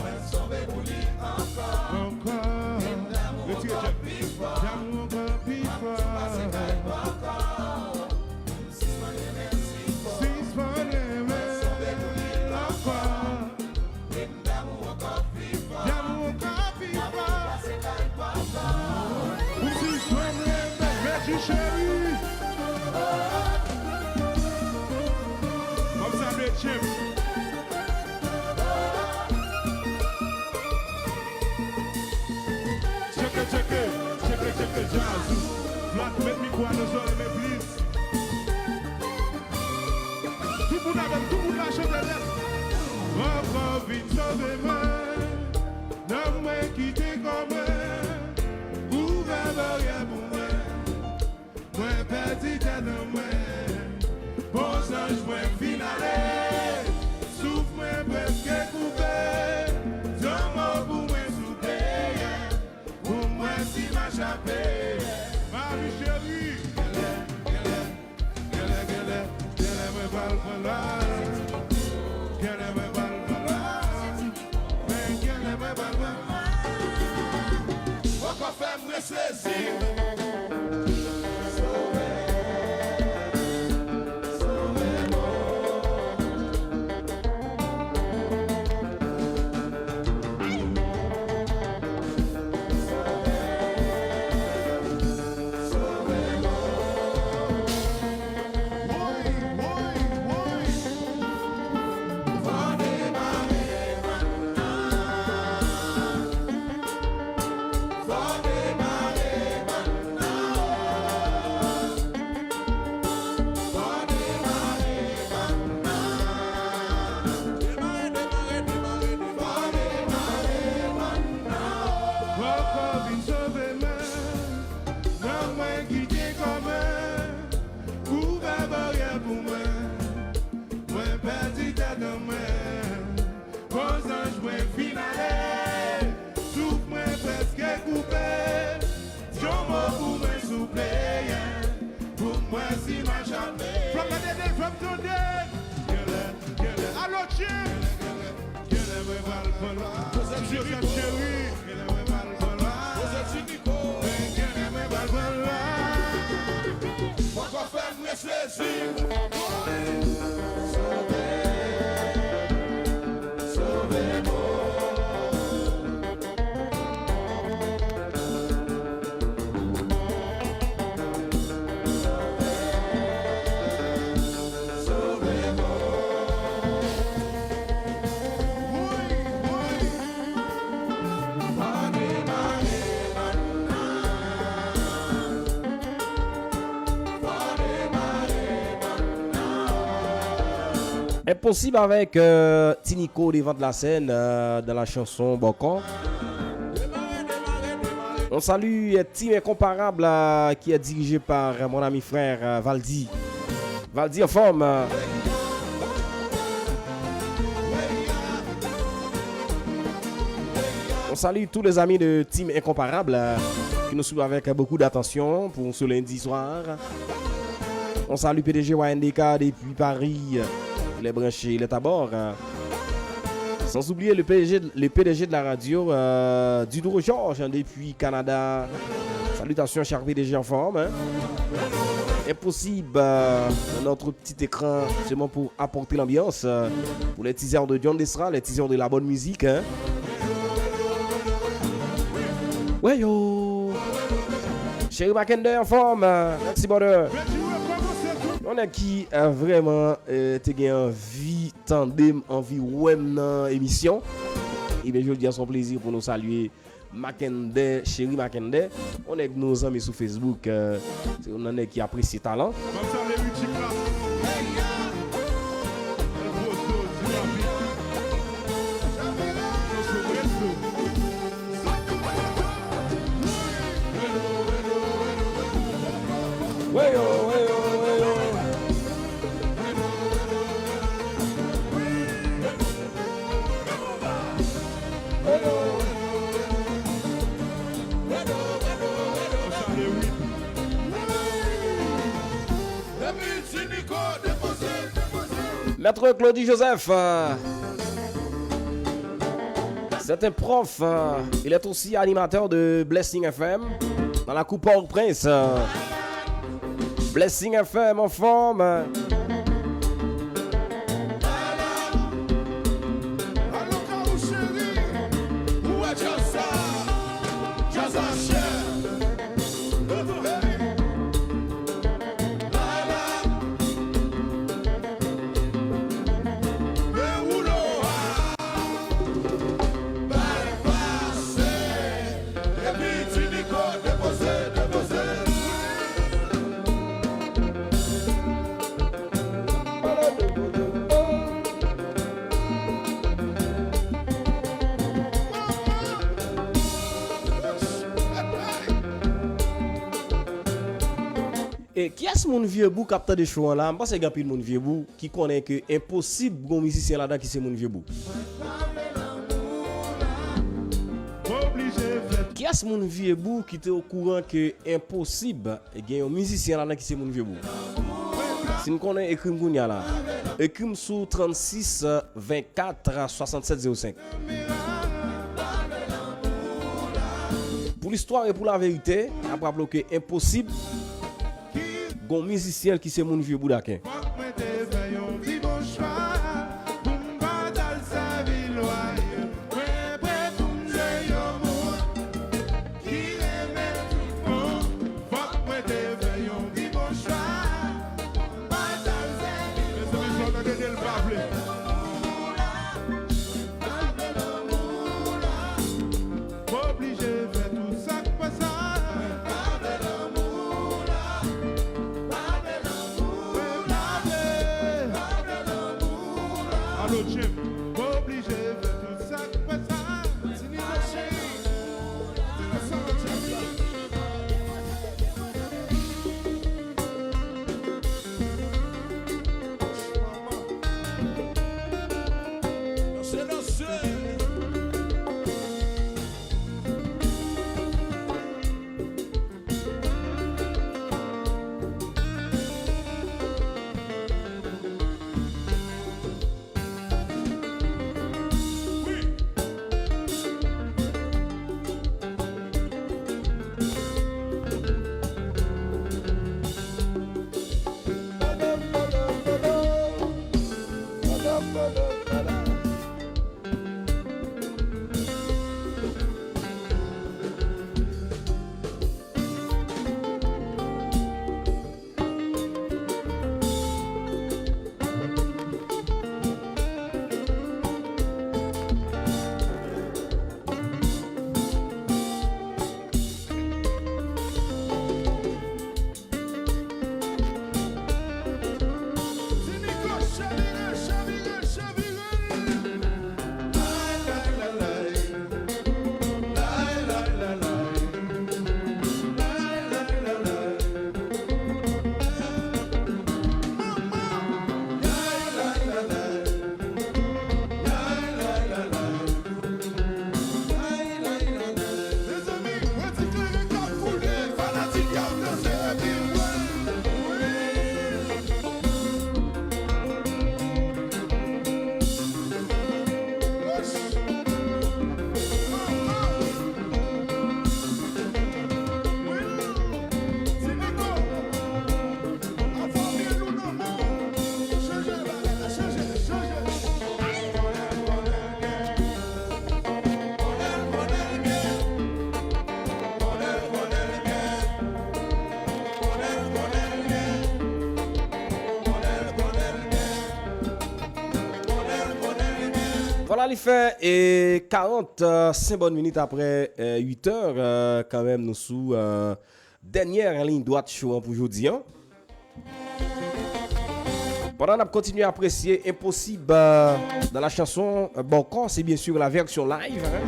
Mwen tonbe pou li ankò. Ankò. Vin damou ankò pi fò. Damou ankò pi fò. M ap tou pase kay pòkò. M sispann renmen l si fò. Sispann renmen l ankò. Vin damou ankò pi fò. Damou ankò pi fò. M ap tou pase kay pòkò. Ou sispann renmen Mèsi cheri. Kòm sa vle tchemp. Tcheke, tcheke, tcheke, tcheke, djazou. Vlad, met mikwo a nan zòrèy mwen, please. Tout moun avè m, tout moun la chante nèt. Ankò vin sove mwen, nanm mwen ki te kò mwen, ouvè baryè pou mwen. Mwen pèdi tèt an mwen, bon zanj mwen fin ale. Souf mwen prèske koupe, di yon mo pou mwen souple, yeah. Pou mwen si m a chape, yeah. Mami cheri. Genlè, genlè, genlè, genlè, genlè mwen pral pran laj. Genlè mwen pral pran laj. Men genlè mwen pral pran laj. Poko fè mwen sezi. Poko vin sove mwen, nan mwen ki te kò mwen, ouvè baryè pou mwen, mwen pèdi tèt an mwen. Bon zanj mwen fin ale, souf mwen prèske koupe. Yon mo pou mwen souple, yeah. Pou mwen si m a chape. Fè m tande, fè m tande. Genlè, genlè. Alo, Jim. Genlè, genlè, genlè mwen pral pran lwa. Ti Joseph cheri. Genlè mwen pral pran lwa. Joseph Jimmy. Men genlè mwen pral pran lwa. Poko fè mwen sezi. Enposib avèk, euh, Ti Nico devant la scène, euh, dans la chanson Bòkò. On salue, euh, Team Incomparable, euh, qui est dirigé par, euh, mon ami frère, euh, Valdy. Valdy en forme. On salue tous les amis de Team Incomparable, euh, qui nous suivent avec beaucoup d'attention pour ce lundi soir. On salue P D G Y N D K depuis Paris. Il est branché, il est à bord. Sans oublier le P D G, le P D G de la radio, euh, Dudro Georges, hein, depuis Canada. Salutations, cher P D G en forme, hein. Impossible, euh, dans notre petit écran, seulement pour apporter l'ambiance, euh, pour les teasers de John Desra, les teasers de la bonne musique, hein. Ouais, yo. Chéri Mackenday en forme, euh, merci, brother. Yon nèg ki, euh, vrèman, euh, te gen anvi tande m, anvi wè m nan emisyon. Ebyen, jodi a, se yon plezi pou nou salye Mackenday, Chéri Mackenday. Yon nèg nou zanmi sou Facebook, euh, se youn nan nèg ki apresye talan. Mwen salye Richie Clark. Elbozo, Dynamite. Yo, sou Resto. Wè, Maître Claudy Joseph, euh, c'est un prof, euh, il est aussi animateur de Blessing F M dans la cour Port-au-Prince. Euh, Blessing F M en forme. E kiyès moun Vyebou k ap tande show an la? M panse gen anpil moun Vyebou ki konnen ke enposib gon mizisyen ladan ki se moun Vyebou. Kiyès moun Vyebou ki te okouran ke enposib gen yon mizisyen ladan ki se moun Vyebou? Si n konnen, ekri m kounye a la. Ekri m sou trannsis venkat swasannsèt zewo senk. Pou listwa e pou laverite, n ap raple w ke enposib gon mizisyen ki se moun Vyebou Daken. Fòk mwen te fè yon pi bon chwa pou m pa t al sèvi lwa yo. Mwen prè pou m jwe yon moun ki renmen tout bon. Fòk mwen te fè yon pi bon chwa pou m pa t al sèvi lwa yo. Mezanmi, fò w tande l pa vle. M oblije fè tout sa k pa sa. Alo, Jim. M oblije fè tout sa k pa sa. Tini Roche. Tini Roche. Vwala, li fè e karant senk bòn minit apre e uit è, e, kanmenm nou sou e dènyè liy dwat show an pou jodi a. Pandan n ap kontinye apresye Impossible, euh, dans la chanson, euh, Bòkò, c'est bien sûr la version live, hein.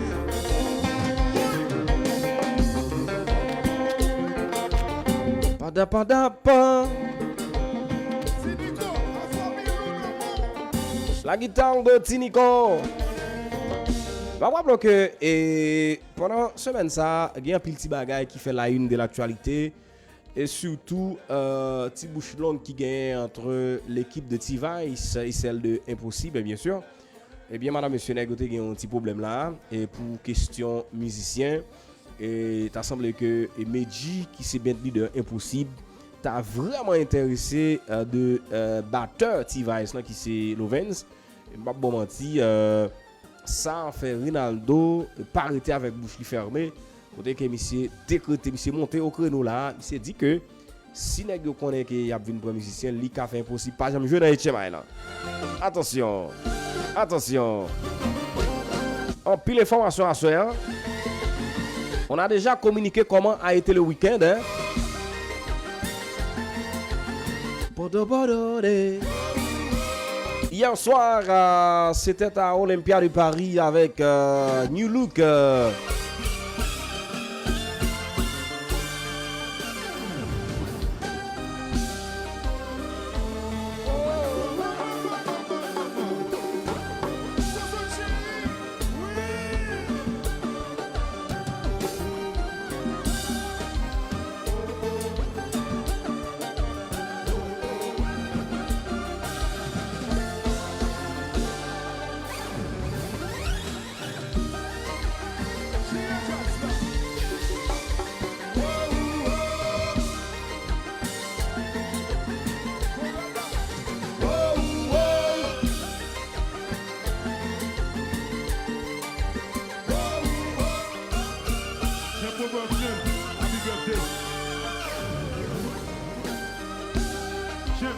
Pada, pada, pa. La guitare de Tinico. N ap raple ke, e, pandan semèn sa, gen anpil ti bagay ki fè la une de l'actualité. e sitou, euh, ti bouch long ki genyen entre l'équipe de T-Vice et celle de Impossible, bien sûr. Ebyen, madanm, mesye, nèg yo te gen yon ti pwoblèm la, e pou kesyon mizisyen, e ta sanble ke, e Medjy, ki se band leader Impossible, ta vrèman enterese, euh, de, euh, batè T-Vice lan, ki se Lovens. E m p ap ba w manti, euh, sa fè Rinaldo pa rete avèk bouch li fèmen, kote ke misye dekrete, misye monte o kreno la, misye di ke si nèg yo konnen ke y ap vin pran mizisyen, li ka fè Impossible pa janm jwe nan H M I lan. Atansyon! Atansyon! Anpil enfòmasyon aswè a. On a déjà communiqué comment a été le week-end, hein? Podo, podo, de. Hier soir, euh, c'était à Olympia de Paris avec, euh, Nu Look, euh. Jean Paul Blanchard, happy birthday. Jean.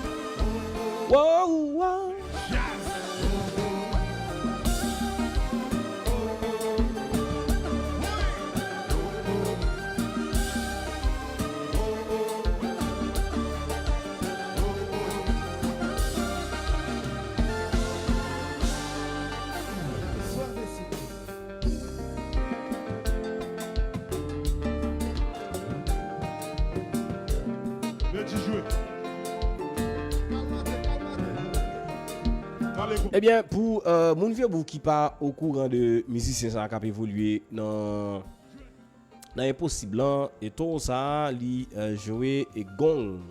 Wow, wow. Jazz. Ebyen, pou, euh, moun Vyebou ki pa okouran de mizisyen sa a k ap evolye nan, nan Enposib lan, e towo sa a, li, euh, jwe e gong.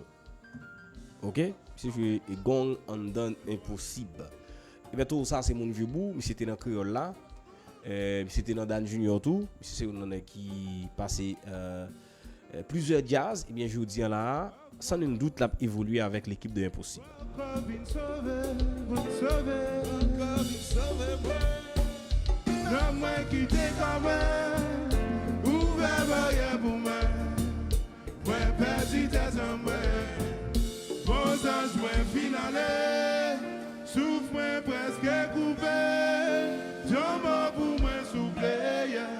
Oke? Misye jwe e gong anndan Enposib. Ebyen, towo sa a se moun Vyebou, misye te nan Kreyòl la. Euh, misye te nan Dan Junior tou. Misye se youn nan nèg ki pase, euh, euh, plizyè djaz. Ebyen, jodi a la a, san nul dout, l ap evolye avèk lekip de Enposib. Ankò vin sove, vin sove, ankò vin sove mwen. Nan mwen kite kò mwen, ouvè baryè pou mwen. Mwen pèdi tèt an mwen. Bon zanj mwen fin ale. Souf mwen prèske koupe. Yon mo pou mwen souple, yeah.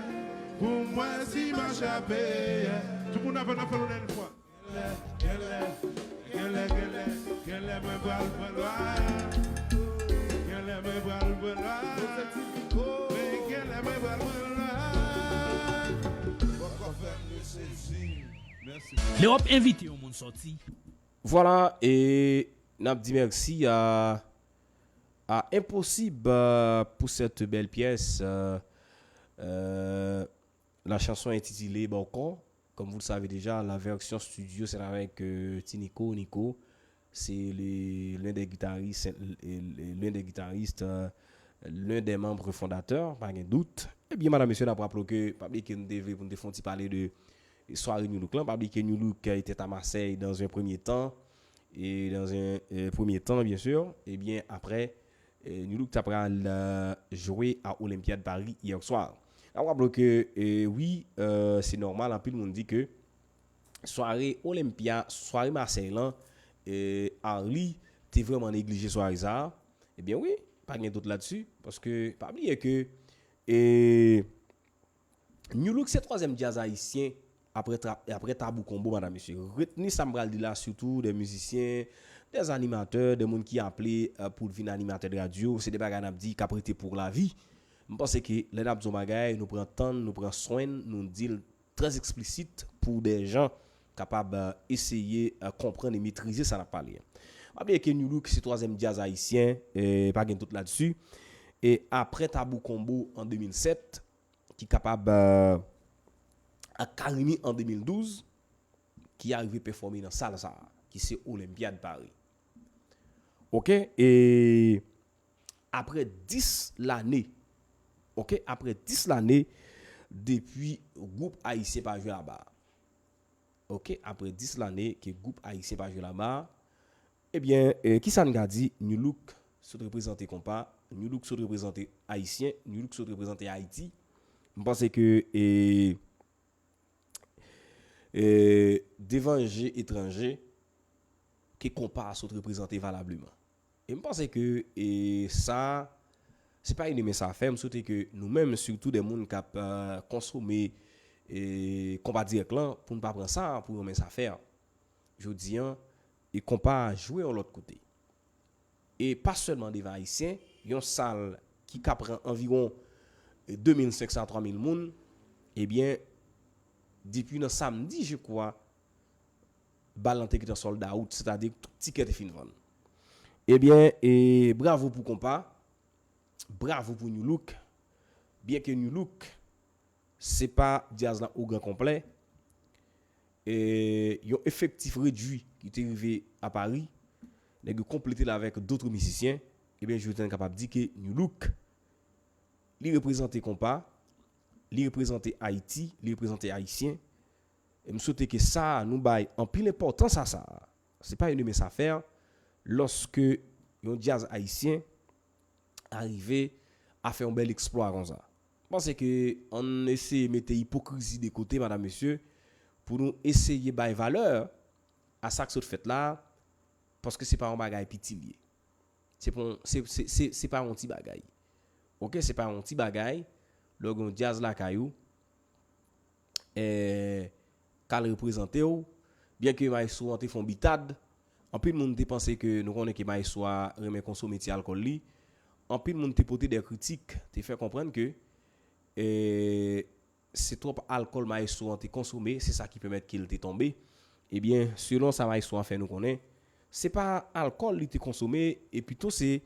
Pou m wè si m a chape, yeah. Tout moun avè n, n ap fè l yon dènye fwa. Genlè, genlè, genlè, genlè, genlè mwen pral pran lwa. Genlè mwen pral pran lwa. Men genlè mwen pral pran lwa. Poko fè m sezi. Mèsi. Lewòp envite yon moun sòti. Vwala, e n ap di mèsi a, a Enposib, euh, pour cette belle pièce, euh, euh, la chanson intitulée Bòkò. Comme vous le savez déjà, la version studio, c'est avec, euh, Ti Nico. Nico, c'est le, l'un des guitaristes, euh, l'un des guitaristes, euh, l'un des membres fondateurs, pa gen dout. Ebyen, madanm, mesye, n ap raple w ke, pa bliye ke nou te vle pou nou te fè yon ti pale de sware Nu Look lan. Pa bliye ke Nu Look, euh, était à Marseille dans un premier temps. Et dans un, euh, premier temps, bien sûr. Ebyen, aprè, euh, Nu Look ta pral, euh, jwe a Olympiade Paris hier soir. N ap raple w ke, euh, wi, euh, se nòmal, anpil moun di ke sware Olympia, sware Marseille lan, euh, Arly te vrèman neglije sware sa a. Ebyen wi, pa gen dout ladsi, paske pa bliye ke, euh, Nu Look se twazyèm djaz ayisyen aprè tra-, aprè Tabou Combo, madanm, mesye. Retni sa m pral di la, sitou de mizisyen, de animatè, de moun ki aple, euh, pou vin animatè de radyo, se de bagay n ap di k ap rete pou lavi. M panse ke lè n ap di yon bagay, nou pran tan n, nou pran swen n, nou di l trè eksplisit pou de jan kapab, euh, eseye, euh, konprann e metrize sa n ap pale a. Pa bliye ke Nu Look se twazyèm djaz ayisyen, e pa gen dout ladsi. E aprè Tabou Combo an de mil sèt, ki kapab, euh, ak Carimi an de mil douz, ki arive pèfòme nan sal sa a, ki se Olenpyad Pari. Oke, e apre dis lane, oke, apre dis lane depi gwoup ayisyen pa jwe laba. Oke, apre dis lane ke gwoup ayisyen pa jwe laba, ebyen, e, kisa n ka di? Nu Look sot reprezante konpa, Nu Look sot reprezante ayisyen, Nu Look sot reprezante Ayiti. M panse ke, e, e, devan je etranje, ke konpa a sot reprezante valableman. E m panse ke, e, sa, se pa yon demen sa fè. M swete ke nou menm, sitou de moun k ap, e, konsome, e, konpa dirèk lan, pou n pa pran sa pou yon mens a fè. Jodi an, e konpa a jwe yon lòt kote. E pa sèlman devan ayisyen, yon sal ki ka pran anviwon de mil senk san a twa mil moun, ebyen, depi nan samdi, je kwa, bal lan te gentan sold out, sètadi tout tikè te fin vann. Ebyen, e bravo pou konpa, bravo pou Nu Look, byenke Nu Look se pa djaz lan o gran konplè, e yon efektif redui ki te rive a Pari, nèg yo konplete l avèk dòt mizisyen, ebyen, jodi a n kapab di ke Nu Look, li reprezante konpa, li reprezante Ayiti, li reprezante ayisyen, e m swete ke sa, nou bay anpil enpòtans a sa. Se pa yon demen sa fè, lòske yon djaz ayisyen arive a fè yon bèl eksplwa konsa. M panse ke ann eseye mete ipokrizi de kote, madam, mesye, pou nou eseye bay valè a sa k sot fèt la, paske se pa yon bagay piti l ye. Se pa yon, se, se, se, se pa yon ti bagay. Oke, se pa yon ti bagay. Lè w gen yon djaz lakay ou, e, k al reprezante w, byenke maestro an te fè yon bitad, anpil moun te panse ke, nou konnen ke maestro a renmen konsome ti alkòl li, anpil moun te pote de kritik, te fè konprann ke, e, se twòp alkòl maestro an te konsome, se sa ki pèmèt ke l te tonbe. Ebyen, selon sa maestro an fè nou konnen, se pa alkòl li te konsome, e pito se,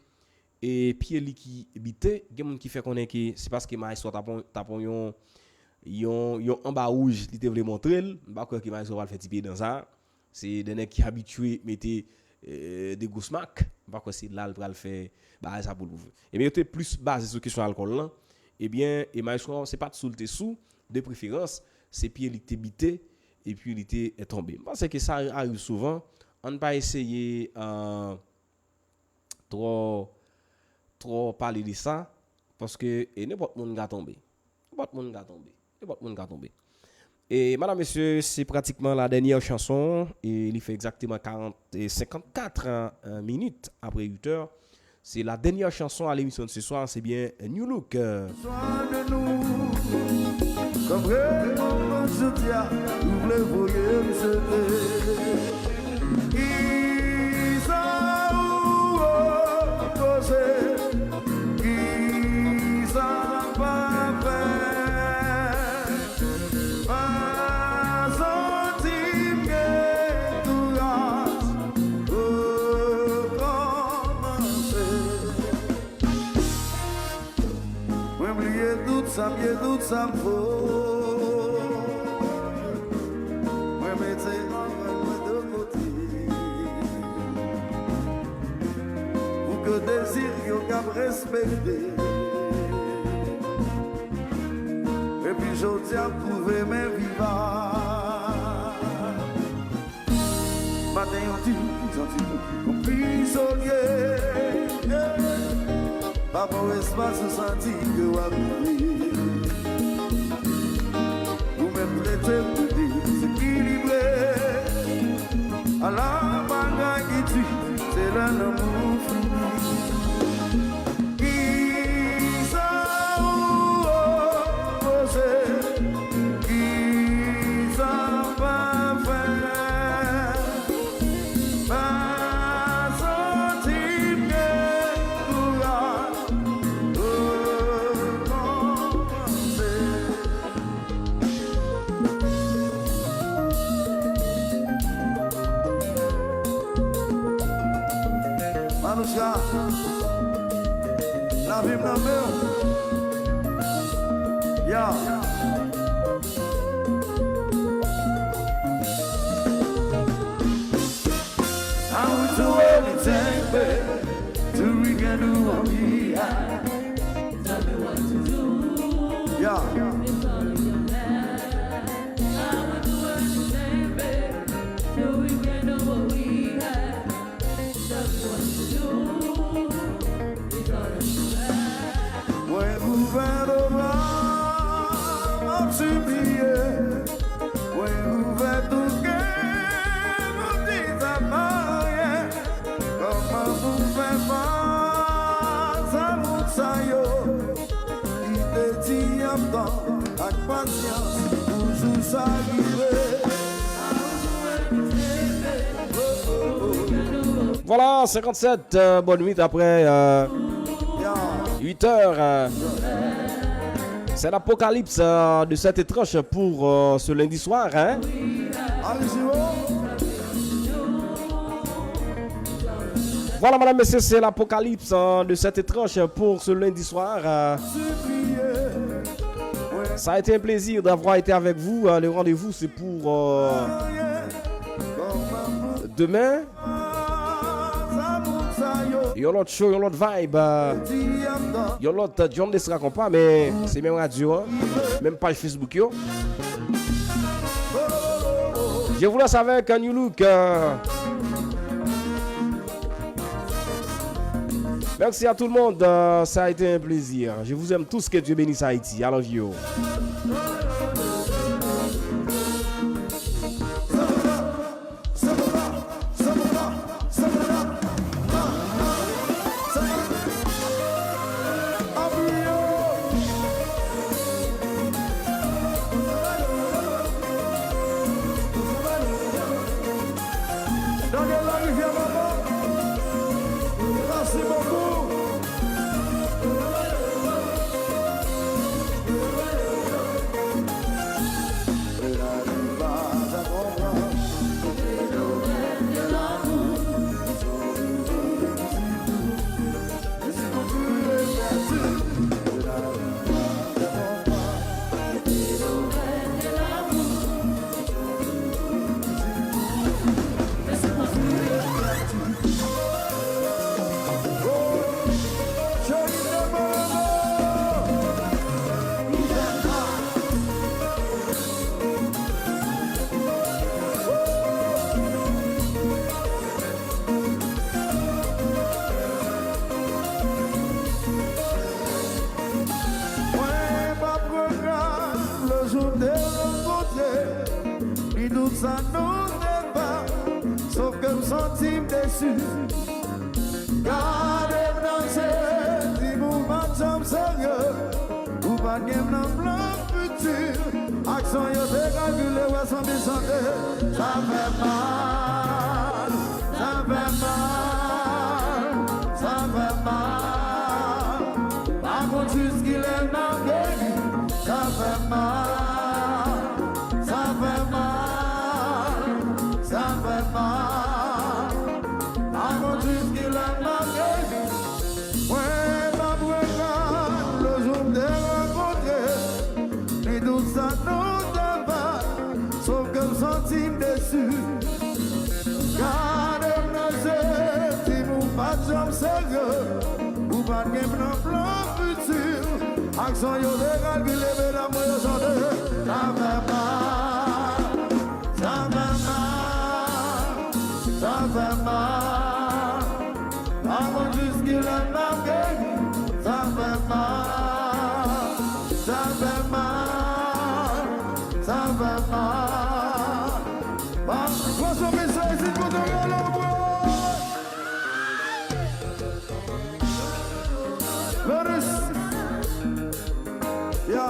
e, pye li ki bite. Gen moun ki fè konnen ke se paske maestro t ap pran, t ap pran yon, yon, yon anba wouj li te vle montre l. M pa kwè ke maestro pral fè ti pye dan sa. Se de nèg ki abitye mete, e, de gwo smak. M pa kwè se la l pral fè bagay sa pou l pwouve. Ebyen, yo te plis baze sou kesyon alkòl lan. Ebyen, e maestro an, se pa t sou l te sou, de preferans, se pye li k te bite, epi li te, e, tonbe. M panse ke sa arive souvan. Ann pa eseye, e, twò, twò pale de sa, paske, e, nenpòt moun ka tonbe. Nenpòt moun ka tonbe. Nenpòt moun ka tonbe. E, madam, mesye, se pratikman la dènyè chanson, e li fè egzakteman karant, e, senkannkat, e, minit apre uit è. Se la dènyè chanson a lemisyon de ce soir, se byen Nu Look. Swa de nou, kanpe moman jodi a, ou vle voye m jete. Kisa ou opoze? Kisa pa fè? Pa santi m gen kouraj rekòmanse. Mwen bliye tout sa m ye, tout sa m fo. Mwen mete anrèl mwen de kote. Pou ke dezi yo kab respekte. Epi jodi a m twouve m enviva. Maten yon ti, yon ti, yon prizonye. Pa pran espas ou santi ke w abiye. Ou menm trete m de dezekilibre. Ala bagay ki di, se lè lanmou fini. Kisa ou opoze? Kisa pa fè? Pa santi m gen kouraj rekòmanse. Manouchka, lavi m nan men w. Ya. Do anything, babe. Do we can do what we have. Tell me what to do. Yeah. It's all in your hand. I will do anything, babe. Do we can do what we have. Tell me what to do. It's all in your hand. Mwen ouvè do m, m ap sipliye. Mwen ouvè tout kè m, m di sa pa anyen. Kòman pou fè fas a moun sa yo ki te di y ap tann ak pasyans pou jou sa rive? Voilà, cinquante-sept euh, bonnes nuits après euh, huit heures. Euh, c'est l'apocalypse euh, de cette tranche pour euh, ce lundi soir. Hein? Voilà, madame, messieurs, c'est l'apocalypse euh, de cette tranche pour ce lundi soir. Euh, ça a été un plaisir d'avoir été avec vous. Euh, le rendez-vous, c'est pour euh, demain. Yon lòt show, yon lòt vibe, euh, yon lòt euh, John Lesra konpa, men se menm radyo an, menm paj Facebook yo. Je vous laisse avec un new look. Euh. Merci à tout le monde, euh, ça a été un plaisir. Je vous aime tous, que Dieu bénisse Haïti. I love you. Mwen p ap regrèt le jou m te rankontre, ni tout sa nou te fè, sof ke m santi m desi. Gade m nan je, di m ou pa t janm serye, ou pa t gen m nan plan. Aksyon yo te kalkile, wè sanble chante. Sa fè mal, sa fè mal, sa fè mal. Pa konn jiskilè n ap geri. Sa fè mal, sa fè mal, sa fè mal. Pa konn jiskilè n ap geri. Mwen pa pran kal le jou m te rankontre, ni tout sa nou te fè, sof ke m santi m desi. Gade m nan je, di m ou pa t janm serye, ou pa t gen plan, plan fiti. Aksyon yo te kalkile, medam mwen yo chante. Sa fè mal, sa fè mal, sa fè mal. Pa konn jiskilè n ap geri. Sa fè mal, sa fè mal, sa fè mal. Pa pran sou misye isit pou tou gade w, bro. Loris. Ya.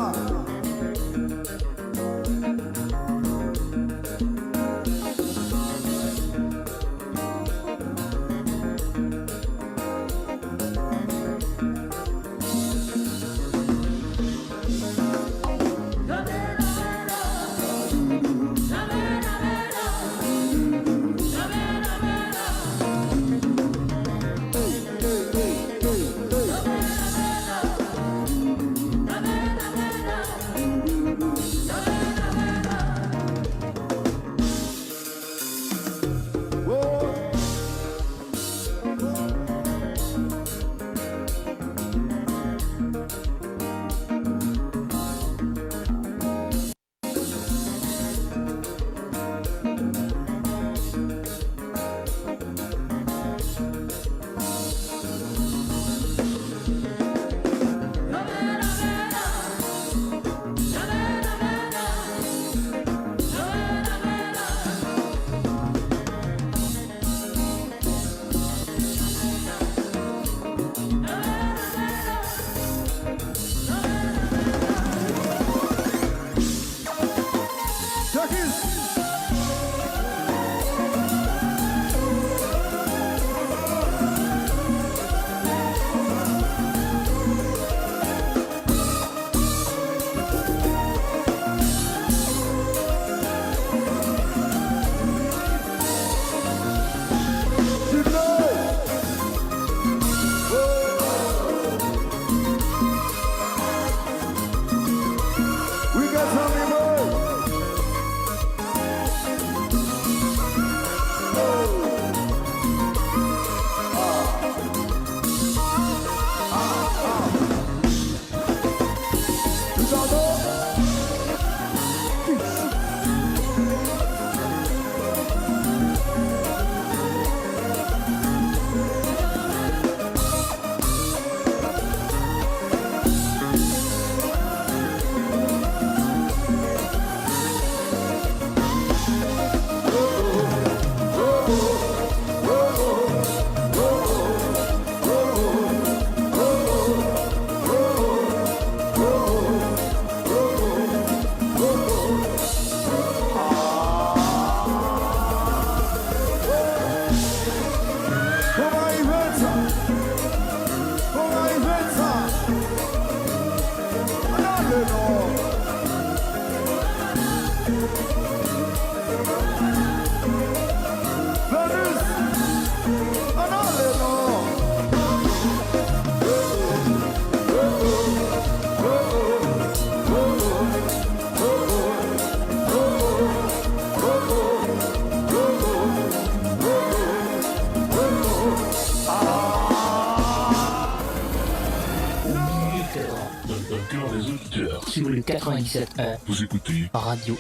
auditeurs. Sur le quatre-vingt-dix-sept un. Vous écoutez Radio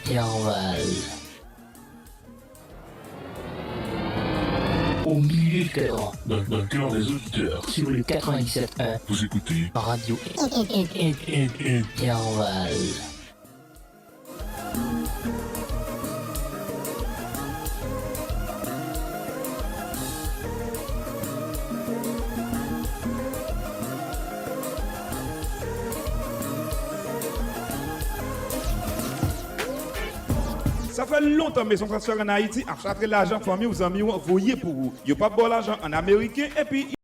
Interval. Au milieu du cadran, dans, dans le cœur des auditeurs. Sur le quatre-vingt-dix-sept un. Vous écoutez Radio Interval. Sa fè lontan Mezon Transfè ann Ayiti ap chatre lajan fanmi w, zanmi w voye pou ou. Yo p ap ba w lajan ann ameriken epi